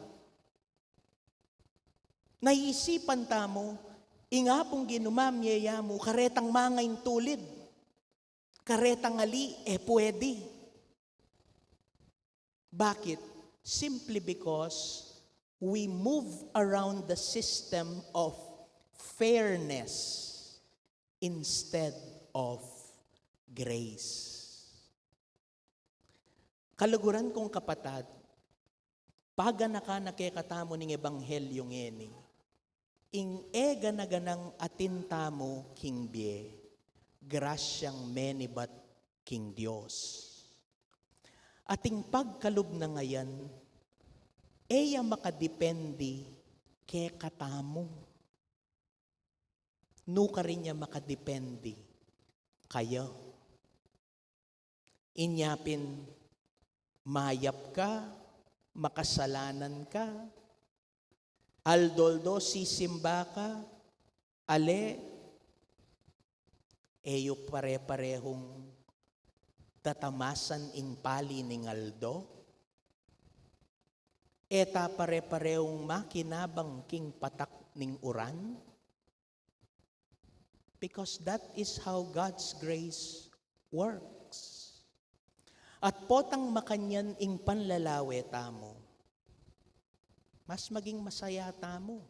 Naisipan tamu, ing Apung Ginu mamie ya mu, karetang manga intulid, karetang ali, e puedi. Bakit? Simply because we move around the system of fairness instead of grace. Kaluguran kung kapatad, paganaka na kekatamu ning ebanghelyo ngeni, ing e gana-ganang atin tamu king bie, grasyang menibat king Dios. At ing pagkalub na ngayan, e ya makadepende kekatamu. Nukarin ya makadepende? Kaya. Inya pin, mayap ka, makasalanan ka, aldo-aldo sisimba ka, ale, e yu pare-parehung tatamasan ing pali ning aldo? E ta pare-parehung makinabang king patak ning uran? Because that is how God's grace works. At potang makanyan ing panlalawe tamu, mas maging masaya tamu.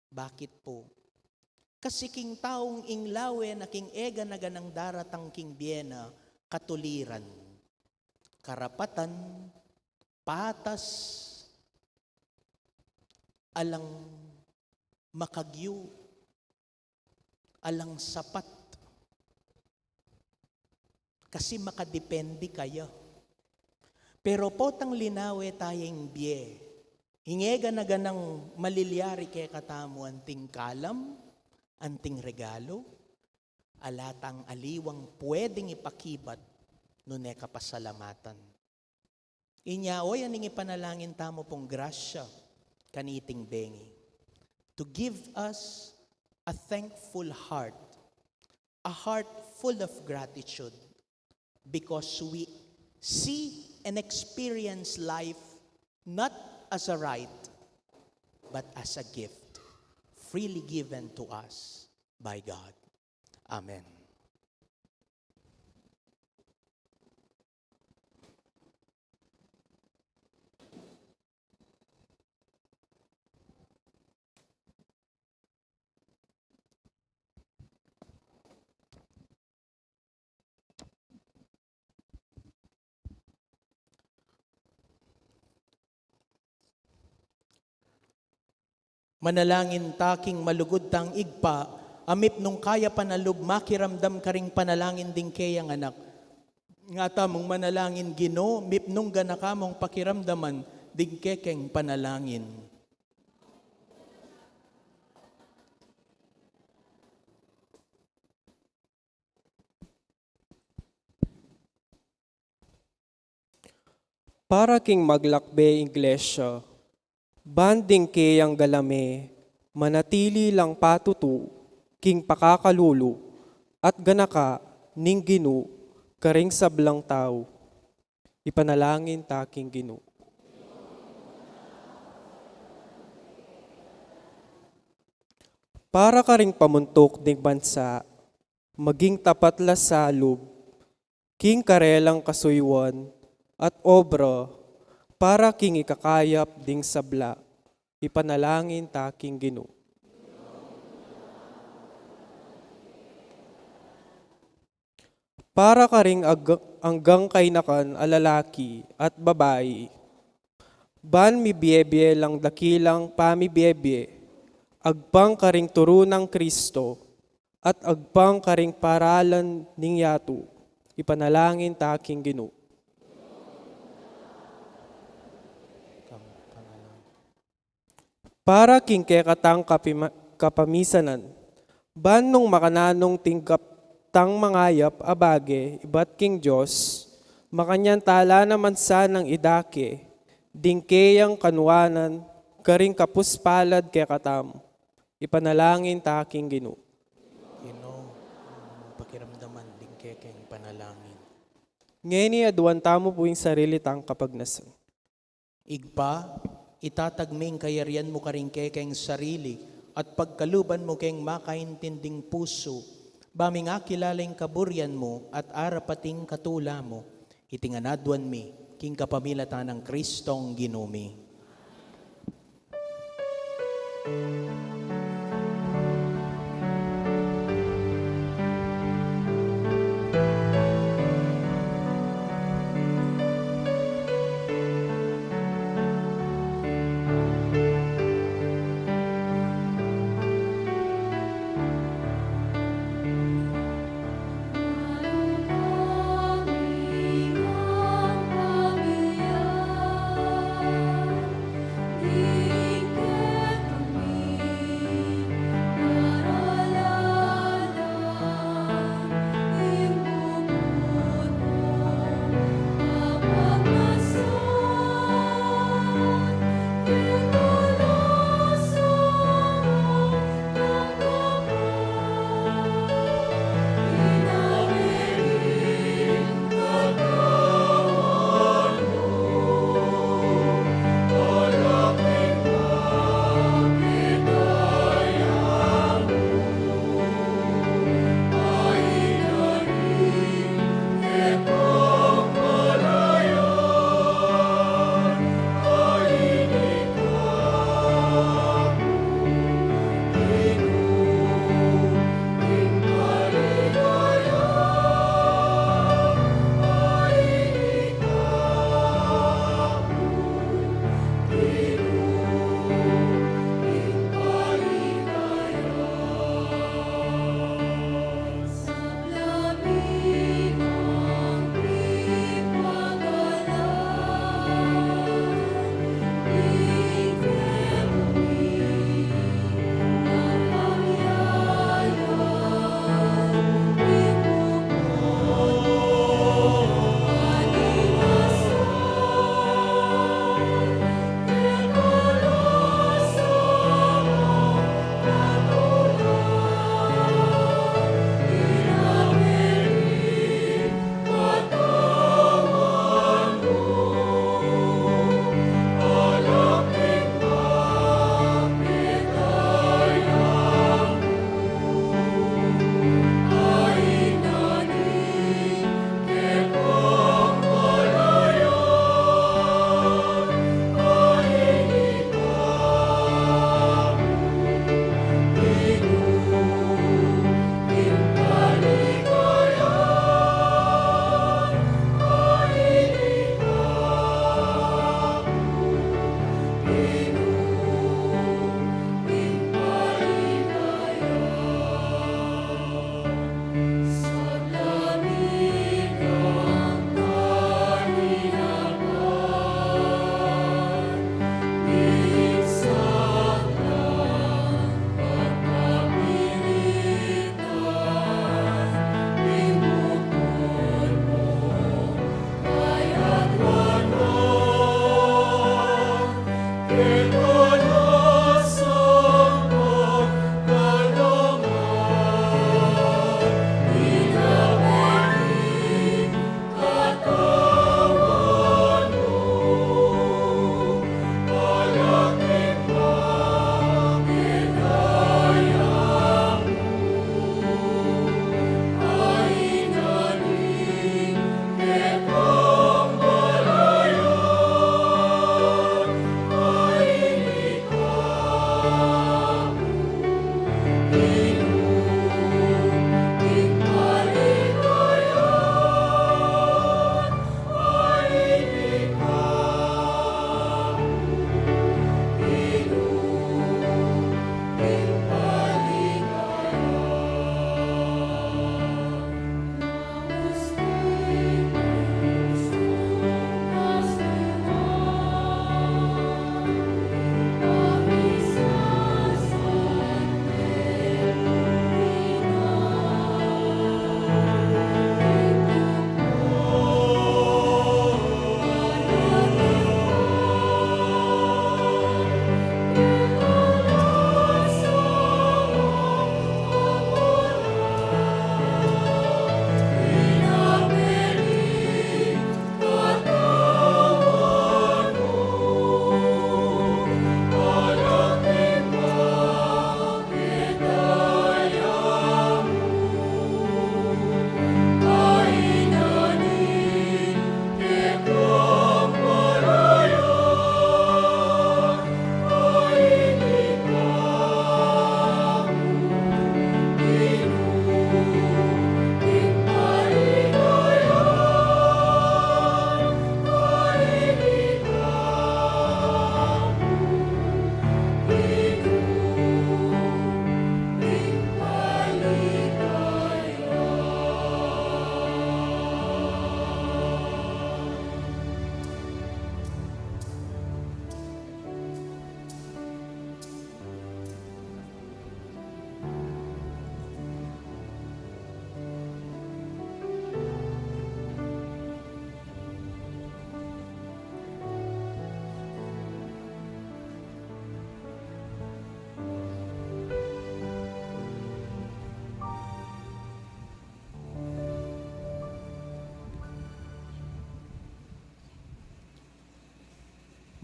Bakit po? Kasi king taung ing lawe na king e gana-ganang daratang king bie na, katuliran, karapatan, patas, alang makagyu, alang sapat. Kasi makadepende kaya. Pero potang linawe taya ing bie, ing e gana-ganang malilyari kekatamu, anting kalam, anting regalo, ala tang aliwang pwedeng ipakibat nune kapasalamatan. Inya, o, yan ing ipanalangin tamu pung grasya kaniting bengi. To give us a thankful heart, a heart full of gratitude, because we see and experience life not as a right, but as a gift, freely given to us by God. Amen. Manalangin ta king malugud tang Ibpa, a mipnung kayapan a lub makiramdam karing panalangin ding keyang anak. Nga tamung manalangin, Ginu, mipnung ganaka mung pakiramdaman ding kekeng panalangin. Para king maglakbe Iglesia, ban ding keyang galame manatili lang patutu king pakakalulu at ganaka ning Ginu karing sablang tau. Ipanalangin ta king Ginu. Para karing pamuntuk ding bansa, maging tapat la salub king karelang kasuyuan at obra para king ikakayap ding sabla. Ipanalangin ta king Ginu. Para karing ag-, anggang kainakan a lalaki at babai, ban mibie-bie lang dakilang pamibie-bie, agpang karing turu nang Kristo, at agpang karing paralan ning yatu, ipanalangin ta king Ginu. Para king kekatang kapima-, kapamisanan, ban nung makananung tinggap tang mangayap a bage ibat king Dios, makanyan tala naman sanang idake ding keyang kanuanan karing kapuspalad kekatamu. Ipanalangin ta king Ginu. Ginu, pakiramdaman ding kekeng panalangin. Ngeni aduan tamu pu ing sarili tang kapagnasan. Ibpa, itatag mi ing kayarian mu karing kekeng sarili at pagkaluban mu keng makaintinding pusu, ba ming akilala ing kaburian mu at arapating katula mu. Iti ngan aduan mi king kapamilatan nang Kristong Ginu mi.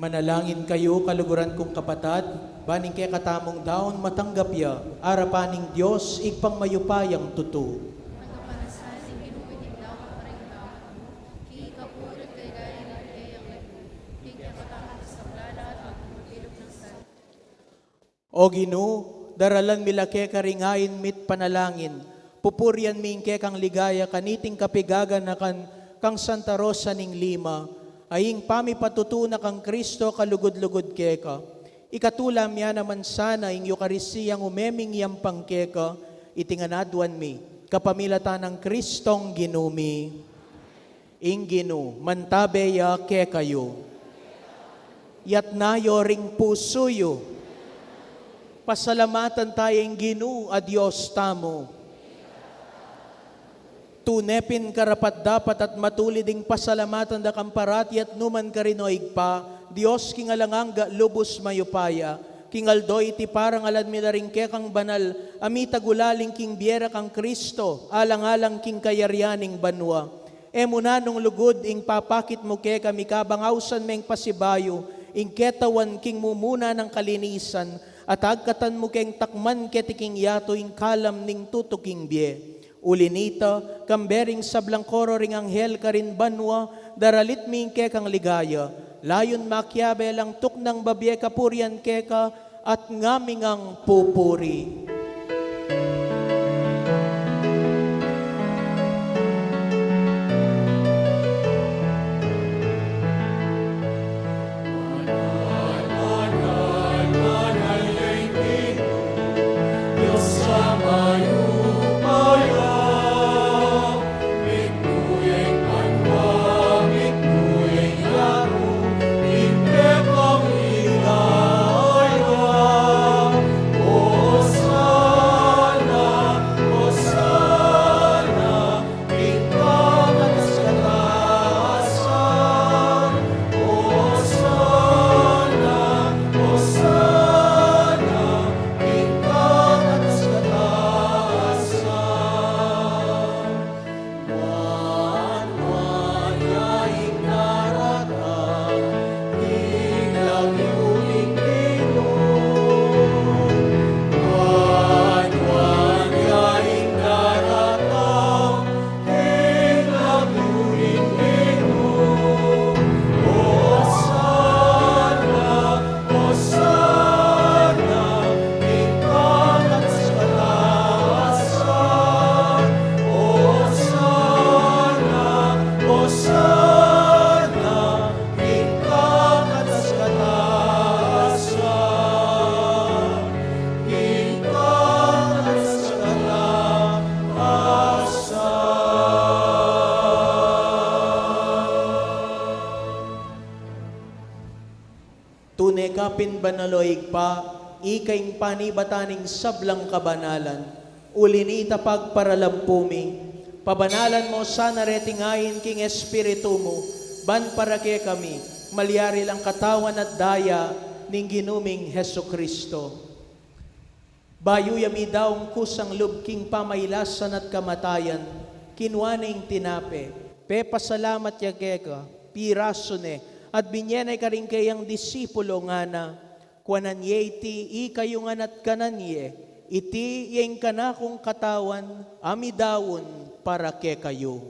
Manalangin kayu, kaluguran kung kapatad, ban ing kekatamung daun matanggap ya arapan ning Dios Ibpang mayupayang tutu. O Ginu, daralan mi la keka ring ain mi't panalangin. Pupurian mi ing kekang ligaya kaniting kapigaganakan kang Santa Rosa ning Lima, a ing pamipatutu na kang Kristo kalugud-lugud keka. Ikatula mi ya naman sana ing Eukaristiyang umeming yampang keka, iti ngan aduan mi kapamilatan nang Kristong Ginu mi. Ing Ginu mantabe ya kekayu. Yatna yu ring pusu yu. Pasalamatan taya ing Ginu a Dios tamu. Tune pin karapat-dapat at matulid ing pasalamatan da kang parati at numan karin, o Ibpa, Dios king alang angga, lubus mayupaya. King aldo iti parangalan mi la ring kekang banal a mitagulaling king bie ra kang Kristo, alang-alang king kayarian ning banua. E mu na nung lugud ing papakit mu kekami kabang ausan meng pasibayu ing ketawan king mumuna nang kalinisan, at agkatan mu keng takman keti king yatu ing kalam ning tutuking bie. Uli nita, kambe ring sablang koro ring anghel karin banua, daralit mi ing kekang ligaya, layun makiabe lang tuknang babie kapurian keka, at ngami ngang pupuri. Tune ka pin banal, o Ibpa, ika ing panibatan ning sablang kabanalan. Uli nita pagparalampu mi, pabanalan mo sana reting ain king Espiritu mu, ban para kekami malyari lang katawan at daya ning Ginu ming Jesucristo. Bayu ya midaung kusang lub king pamailasan at kamatayan, kinua ne ing tinape, pepasalamat ya keka, pirasu ne, at binye ne karing keyang disipulo, ngana: Kuanan ye iti ikayu ngan at kanan ye, iti ya ing kanakung katawan a midaun para kekayu.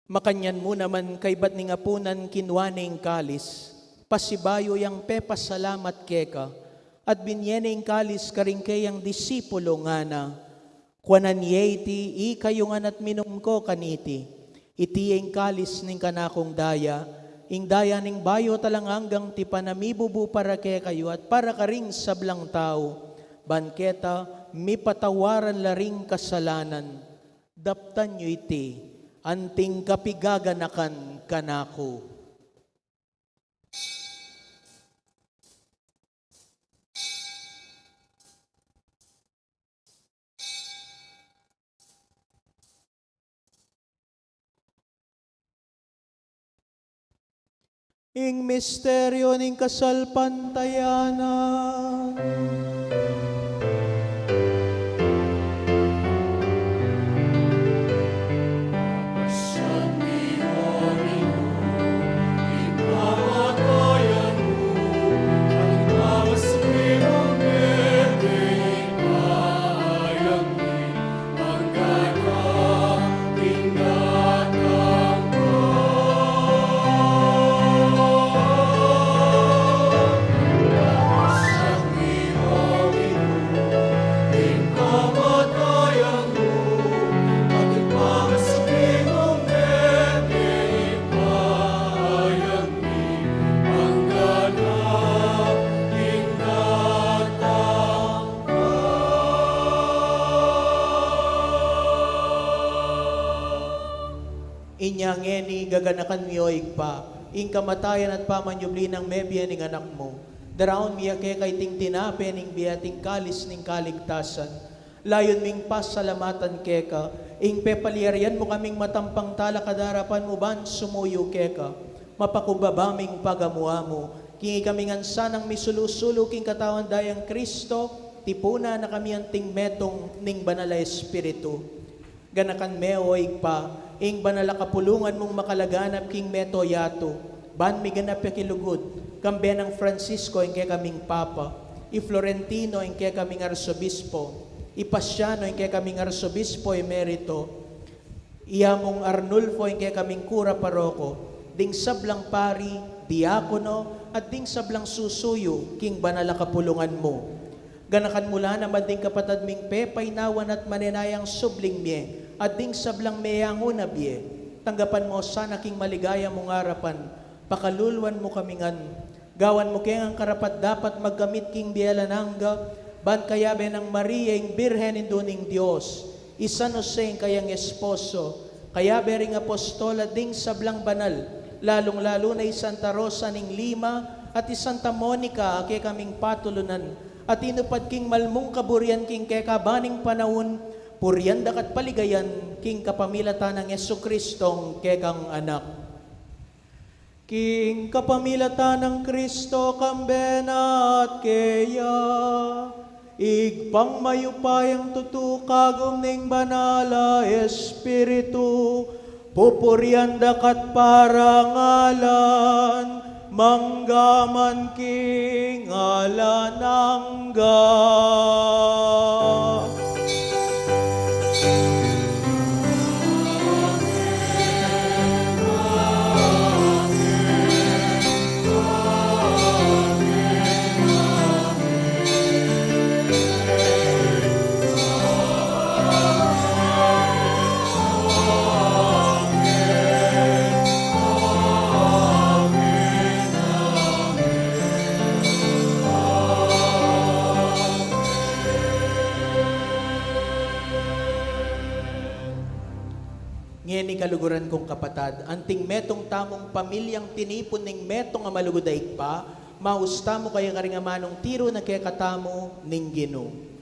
Makanyan mu naman kaibat ning apunan, kinua ne ing kalis, pasibayu yang pepasalamat keka, at binye ne ing kalis karing keyang disipulo, ngana: Kuanan ye iti ikayu ngan at minum ko kaniti. Iti ya ing kalis ning kanakung daya, ing daya ning bayu at alang anggang tipan a mibubu para kekayu at para karing sablang tau, ban keta mipatawaran la ring kasalanan. Daptan yu iti, anting kapigaganakan kanaku. Ing misteryu ning kasalpantayanan. Inya ngeni gaganakan mi, o Ibpa, ing kamatayan at pamanyubli nang mebie ning Anak mu. Daraun mi ya keka iting tinape ning bie at ing kalis ning kaligtasan. Layun ming pasalamatan keka ing pepalyarian mu kaming matampang talakad king arapan mu ban sumuyu keka. Mapakumbaba ming pagamu-amu king ikami ngan sanang misulu-sulu king katawan dayang Kristo, tipunan na kami anting metung ning Banal a Espiritu. Ganakan me, o Ibpa, ing banal a kapulungan mung makalaganap king meto yatu, ban miganap ya kilugud, kambe nang Francisco ing kekaming Papa, i Florentino ing kekaming Arsobispo, i Pasiano ing kekaming Arsobispo Emerito, i Among Arnulfo ing kekaming Kura Paroko, ding sablang pari, diakono, at ding sablang susuyu king banal a kapulungan mu. Ganakan mu la naman ding kapatad ming pepainawan at manenayang subling mie, at ding sablang meyanguna bie. Tanggapan mu sana king maligaya mung arapan, pakaluluan mu kami ngan. Gawan mu ke ngan karapat-dapat magkamit king bie alang angga, ban kayabe nang Maria ing Birhen Indu ning Dios, i San Jose ing kayang esposo, kayabe ring apostol at ding sablang banal, lalung-lalu na i Santa Rosa ning Lima at i Santa Monica a kekaming patulunan, a tinupad king malmung kaburian king keka ban ing panaun, purian daka at paligayan king kapamilatan nang Jesucristong kekang Anak. King kapamilatan nang Kristo, kambe na at keya, Ibpang mayupayang tutu, kagum ning Banal a Espiritu, pupurian daka at parangalan, mangga man king alang angga. Ngeni, kaluguran kung kapatad, anting metung tamung pamilyang tinipun ning metung a malugud a Ibpa, maus tamu kaya karing amanung tiru na kekatamu ning Ginu.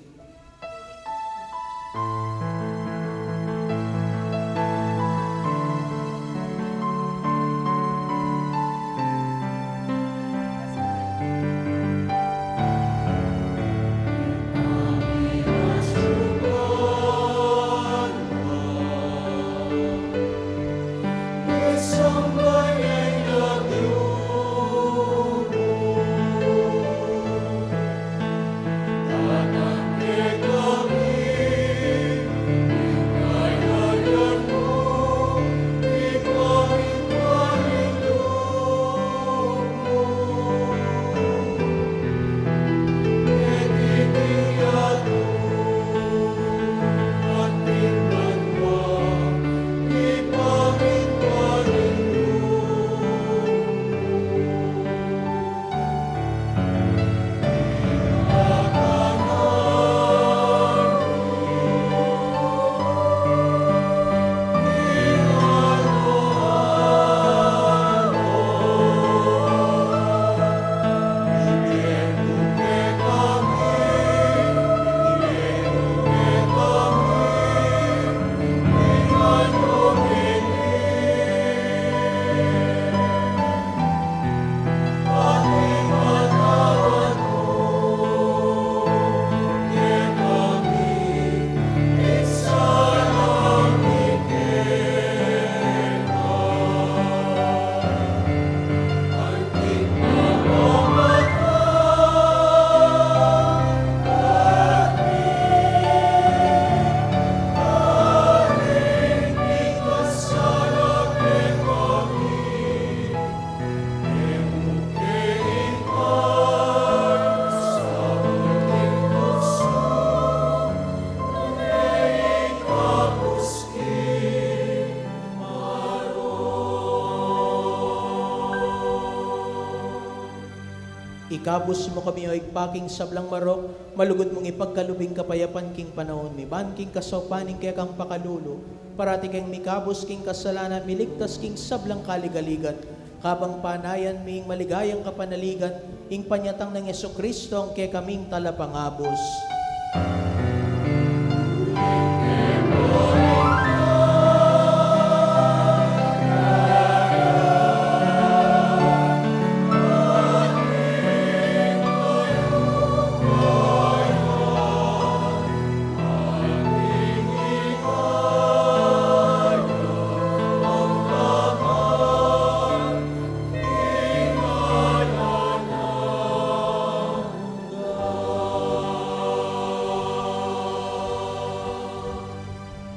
Ikabus mu kami, o Ibpa, king sablang marok, malugud mung ipagkalub ing kapayapan king panaun mi, ban king kasaupan ning kekang pakalulu, parati keng mikabus king kasalanan, miligtas king sablang kaligaligan, kabang panayan mi ing maligayang kapanaligan, ing panyatang nang Jesucristo, ing kekaming Talapangabus.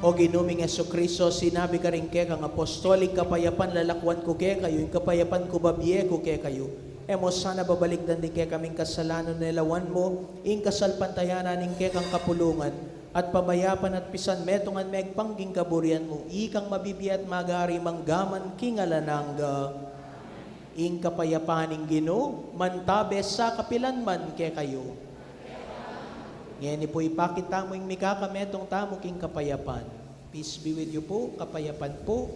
O Ginu ming Jesucristo, sinabi karing kekang apostol, ing kapayapan lalakuan ku kekayu, ing kapayapan ku babie ku kekayu. E mu sana babalikdan ding kekaming kasalanan, nune lawan mu ing kasalpantayanan ning kekang kapulungan, at pamayapan at pisanmetungan me king kaburian mu, ikang mabibie at magari mangga man king alang angga. Ing kapayapan ning Ginu mantabe sa kapilan man kekayu. Ngeni pu ipakit tamu ing mikakametung tamu king kapayapan. Peace be with you pu, kapayapan pu.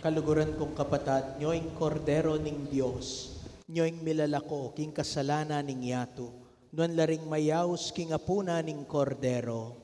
Kaluguran kung kapatad, nyo ing Kordero ning Dios, nyo ing milalako king kasalanan ning yatu, nuan la ring mayaus king apunan ning Kordero.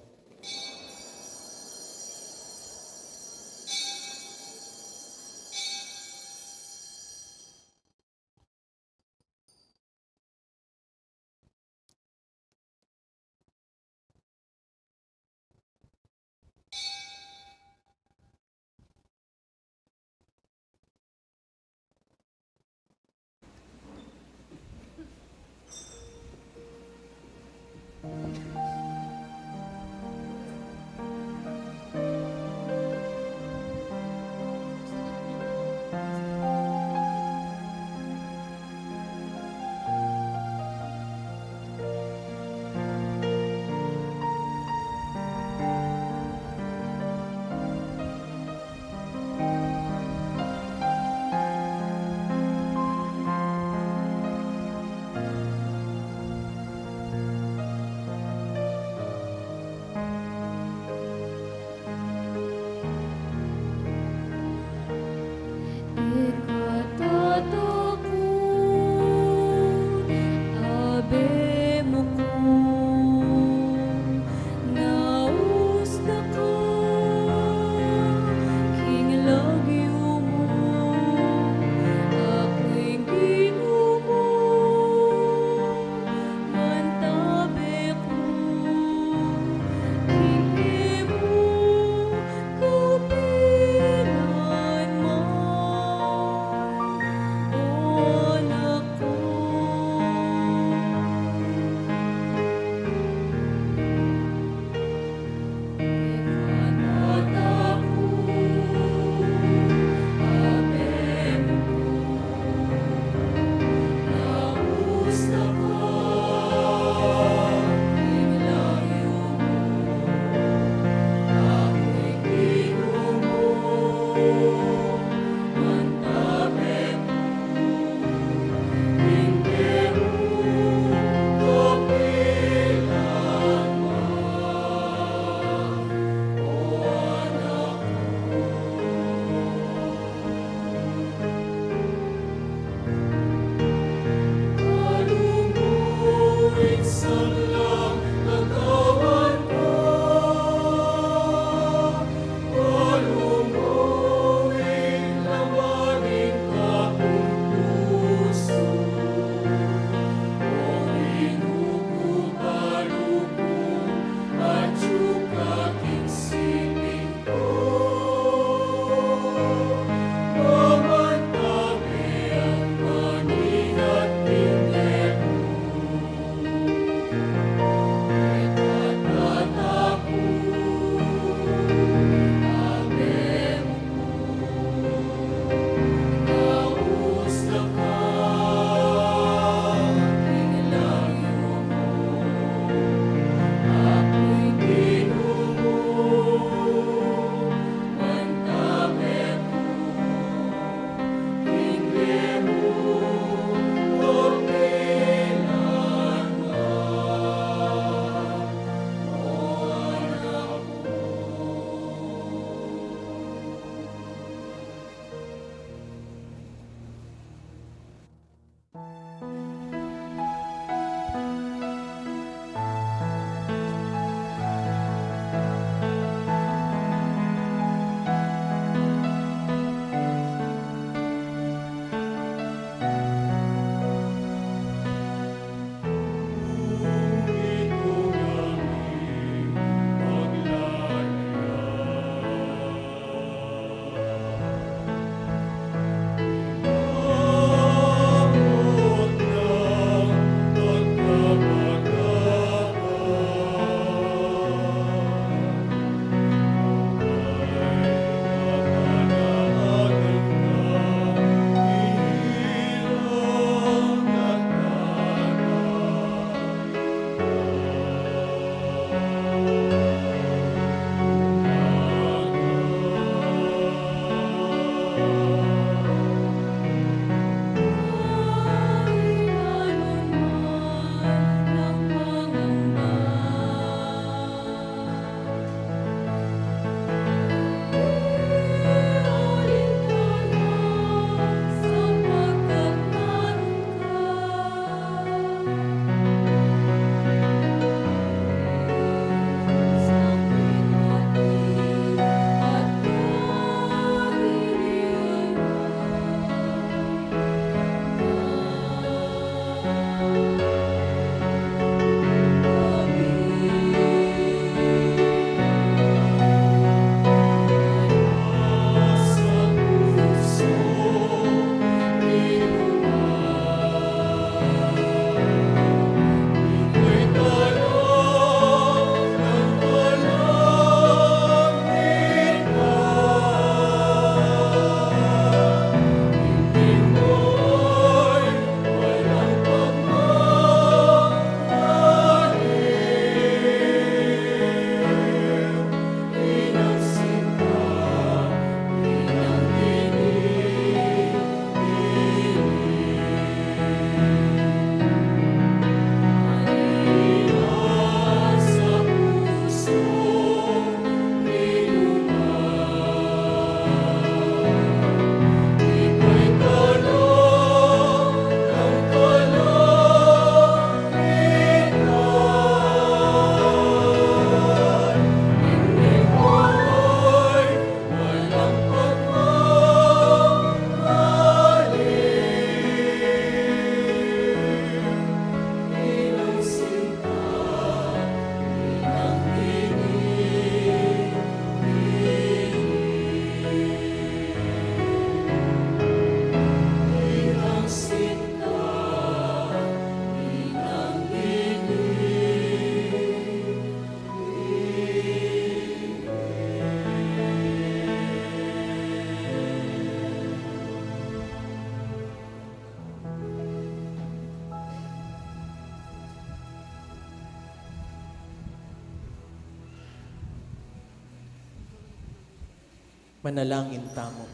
Manalangin tamu.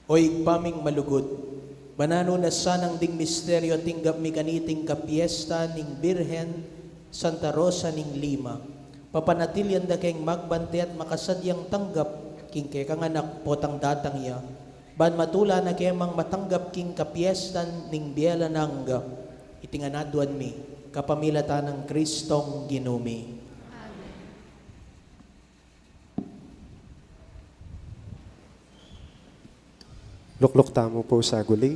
O Ibpa ming malugud, bananu na sanang ding misteryu a tinggap mi kaniting kapiesta ning Birhen Santa Rosa ning Lima, papanatilian da keng magbante at makasadyang tanggap king kekang anak potang datang ya, ban matula na kemang matanggap king kapiestan ning bie alang angga. Iti ngan aduan mi kapamilatan nang Kristong Ginu mi. Amen. Lukluk tamu pu saguli.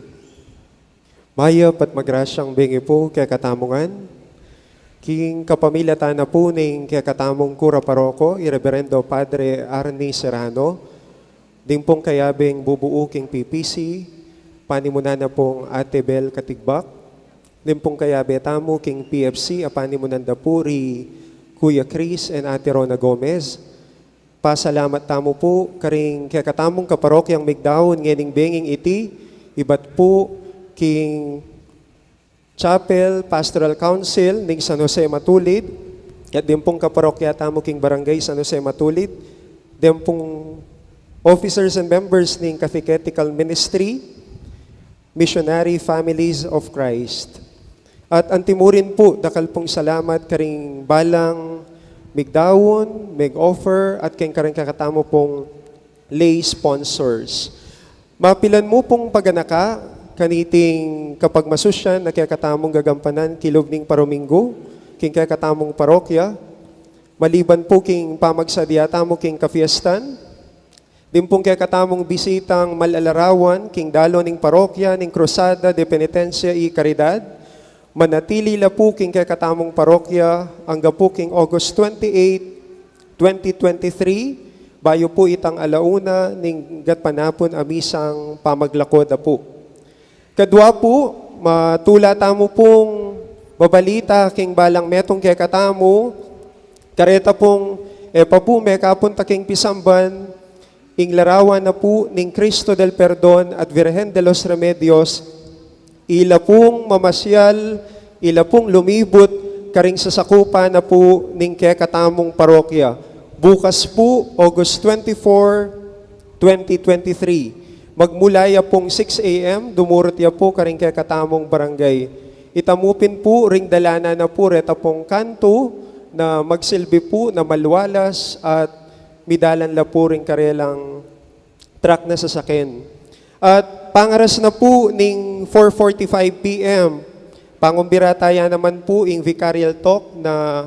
Mayap at magrasyang bengi pu kekatamu ngan, king kapamilatan na pu ning kekatamung kura paroko, i Reberendo Padre Arnie Serrano, ding pung kayabeng bubuu king P P C, panimunan na pung Ate Bel Katigbak, ding pung kayabe tamu king P F C, a panimunan da pu ri Kuya Chris and Ate Rona Gomez. Pasalamat tamu pu karing kekatamung kaparokyang migdaun ngening benging iti, ibat pu king Chapel Pastoral Council ning San Jose Matulid, at ding pung kaparokya tamu king Barangay San Jose Matulid, ding pung officers and members ning Catechetical Ministry, Missionary Families of Christ. At antimurin pu, dakal pung salamat karing balang migdaun, mig-offer, at keng karing kekatamu pung lay sponsors. Mapilan mu pung paganaka kaniting kapagmasusyan a kekatamung gagampanan kilub ning parominggu king kekatamung parokya, maliban pu king pamagsadya tamu king kapiestan, ding pung kekatamung bisitang mal-alarawan king dalu ning parokya ning Cruzada de Penitencia y Caridad, manatili la pu king kekatamung parokya angga pu king August twenty-eight, twenty twenty-three, bayu pu itang ala una ning gatpanapun a misang pamaglako da pu. Kadwa pu, matula tamu pung babalita king balang metung kekatamu, kareta pung e pa pu mekapunta king pisamban, ing larawan na pu ning Cristo del Perdon at Virgen de los Remedios, ila pung mamasyal, ila pung lumibut karing sasakupan na pu ning kekatamung parokya. Bukas pu, August twenty-four, twenty twenty-three. Magmula ya pung six A M, dumurut ya pu karing kekatamung barangay. Ita mu pin pu ring dalanan na pu reta pung kantu na magsilbi pu na malualas at midalan la pu ring karelang truck na sasaken. At pangaras na pu ning four forty-five P M, pangumbira taya naman pu ing vicarial talk na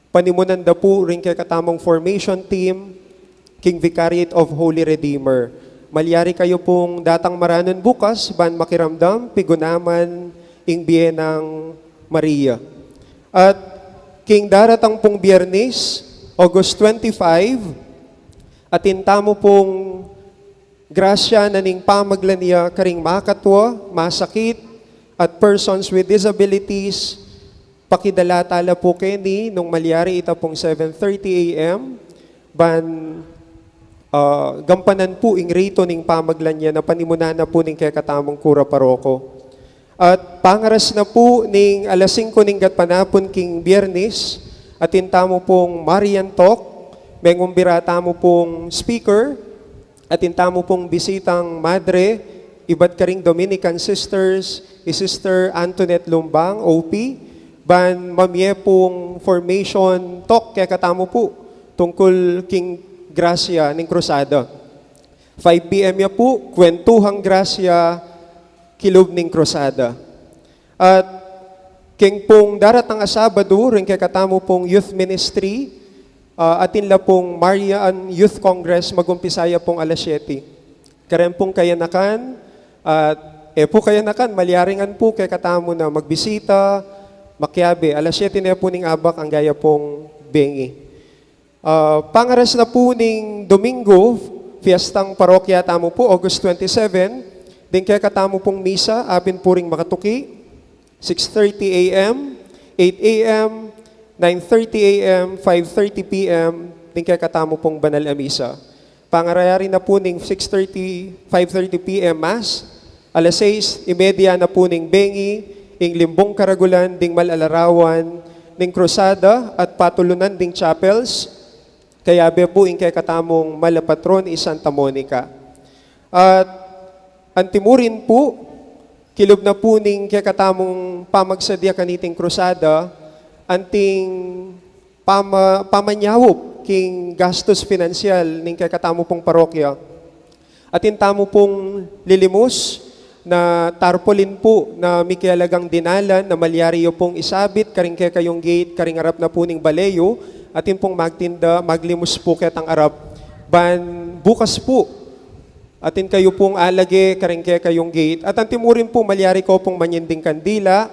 panimunan da pu ring kekatamung formation team king Vicariate of Holy Redeemer. Malyari kayu pung datang maranun bukas ban makiramdam, pigunaman ing bie nang Maria. At king daratang pung Biyernes, August twenty-five, atin tamu pung grasya na ning pamagla na karing makatwa, masakit, at persons with disabilities, pakidala tala pu keni nung malyari ita pung seven thirty A M, ban, ah, gampanan pu ing rito ning pamagla na panimunan na pu ning kekatamung kura paroko. At pangaras na pu ning alas singko ning gatpanapun king Biyernes, atin tamu pung Marian Talk, mengumbira tamu pung speaker, atin tamu pung bisitang madre, ibat karing Dominican Sisters, i Sister Antoinette Lumbang, O P, ban mamie pung formation talk kekatamu pu, tungkul king grasya ning Krusada. Five P M ya pu, kwentuhang grasya kilub ning Krusada. At keng pung daratang a Sabadu, ring kekatamu pung youth ministry, ah, atin la pung Marian Youth Congress, magumpisa ya pung alas siyete. Karen pung kayanakan, at e pu kayanakan, malyari ngan pu kekatamu na magbisita, makiabe, alas siyete ne pu ning abak, angga ya pung bengi. Ah, pangaras na pu ning Domingo, fiestang parokya tamu pu, August twenty-seven, ding kekatamu pung misa, apin pu ring makatuki, six thirty A M, eight A M, nine thirty A M, five thirty P M, ding kekatamu pung banal a misa. Pangaryari na pu ning six thirty, five thirty P M Mass, alas sais y media na pu ning bengi, ing limbung karagulan, ding mal-alarawan, Ing krusada at patulunan ding chapels, kayabe pu ing kekatamung malapatron i Santa Monica. At antimurin pu, kilub na pu ning kekatamung pamagsadya kaniting krusada, anting pama-, pamanyaup king gastus finansyal ning kekatamu pung parokya. Atin tamu pung lilimus na tarpaulin pu na mikelagang dinalan na malyari yu pung isabit karing kekayung gate, karing arap na pu ning bale yu, atin pung magtinda, maglimus pu ketang arap. Ban bukas pu, atin kayu pung alage karing kekayung gate. At antimurin pu, malyari ko pung manyinding kandila,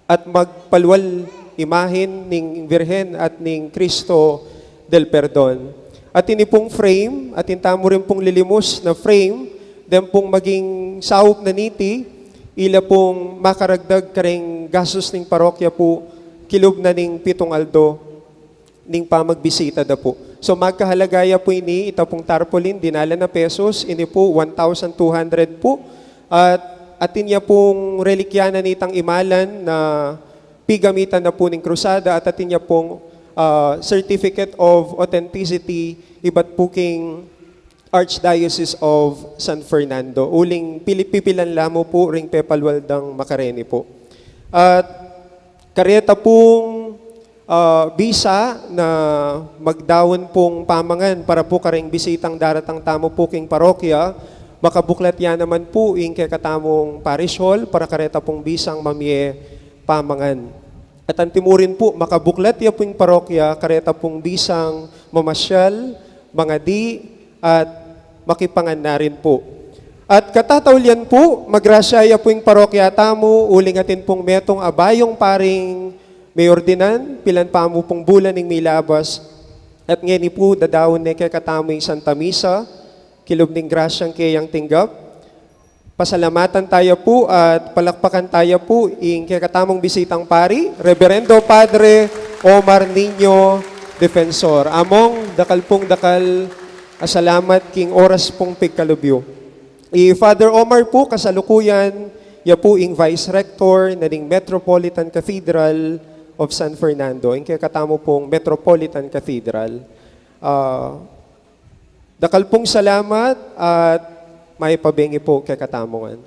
at magpalual imahen ning Virgen at ning Cristo del Perdon. At ini pung frame, atin tamu rin pung lilimus na frame, den pung maging saup na niti, ila pung makaragdag karing gastus ning parokya pu, kilub na ning pitung aldo ning pamagbisita da pu. So, magkahalaga ya pu ini, ita pung tarpaulin, dinalan na pesos, ini pu, one thousand two hundred pu. At atin ya pung relikya na nitang imalan na pigamitan na pu ning krusada, at atin ya pung, ah, certificate of authenticity, ibat pu king Archdiocese of San Fernando. Uling pili-, pipilan la mu pu ring pepalual dang makareni pu. At kareta pung, ah, bisa na magdaun pung pamangan para pu karing bisitang daratang tamu pu king parokya, makabuklat ya naman pu ing kekatamung parish hall para kareta pung bisang mamie pamangan. At antimurin pu, makabuklat ya pu ing parokya kareta pung bisang mamasyal, mangadi, at makipangan na rin pu. At katataulian pu, magrasya ya pu ing parokya tamu, uling atin pung metung a bayung paring meordinan, pilan pa mu pung bulan ning milabas. At ngeni pu, dadaun ne kekatamu ing Santa Misa, kilub ning grasyang keyang tinggap. Pasalamatan taya pu at palakpakan taya pu ing kekatamung bisitang pari, Reverendo Padre Omar Niño Defensor. Among, dakal pung dakal a salamat king oras pung pigkalub yu. I Father Omar pu, kasalukuyan ya pu ing Vice Rector na ning Metropolitan Cathedral of San Fernando, ing kekatamu pung Metropolitan Cathedral. Ah, Dakal pung salamat at mayap a bengi pu kekatamu ngan.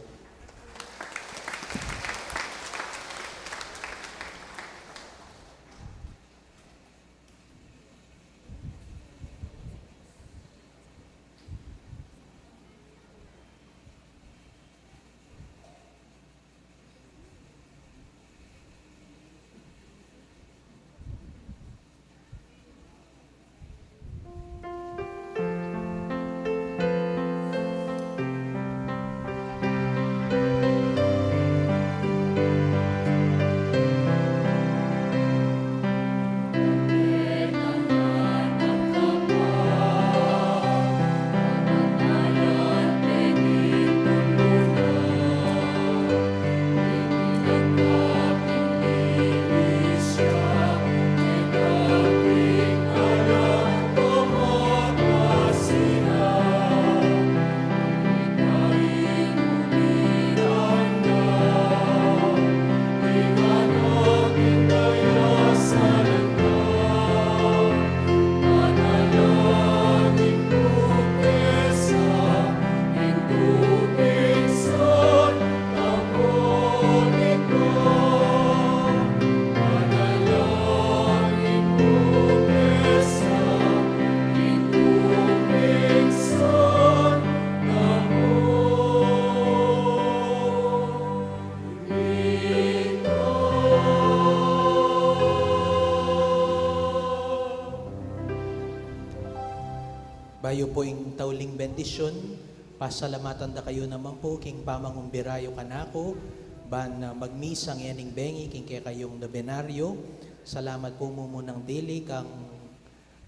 Bayu pu ing tauling bendisyun, pasalamatan da kayu naman pu king pamangumbira yu kanaku, ban, ah, magmisa ngening bengi king kekayung nobenaryo. Salamat pu mumunang dili kang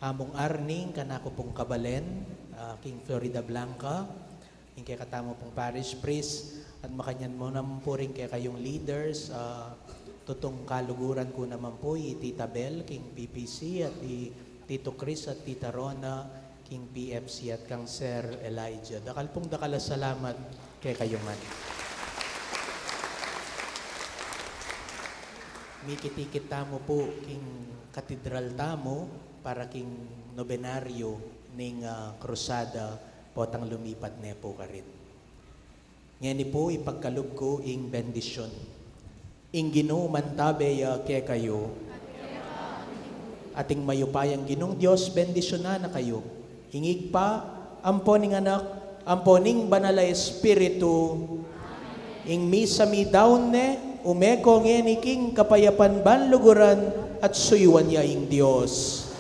Among Arning, kanaku pung kabalen, ah, king Floridablanca, ing kekatamu pung parish priest, at makanyan mu naman pu ring kekayung leaders, ah, tutung kaluguran ku naman pu i Tita Bel king P P C at i Tito Chris at Tita Rona king P F C at kang Sir Elijah. Dakal pung dakal a salamat kekayu ngan. Mikitikit tamu pu king katedral tamu para king nobenaryo ning, ah, krusada potang lumipat ne pu karin. Ngeni pu ipagkalub ku ing bendisyun. Ing Ginu mantabe ya kekayu. At ing mayupayang Ginung Dios bendisyunan na kayu. Ing Ibpa, ampo ning Anak, ampo ning Banal a Espiritu. Ing misa midaun ne, ume ko ngeni king kapayapan ban luguran at suyuan ya ing Dios.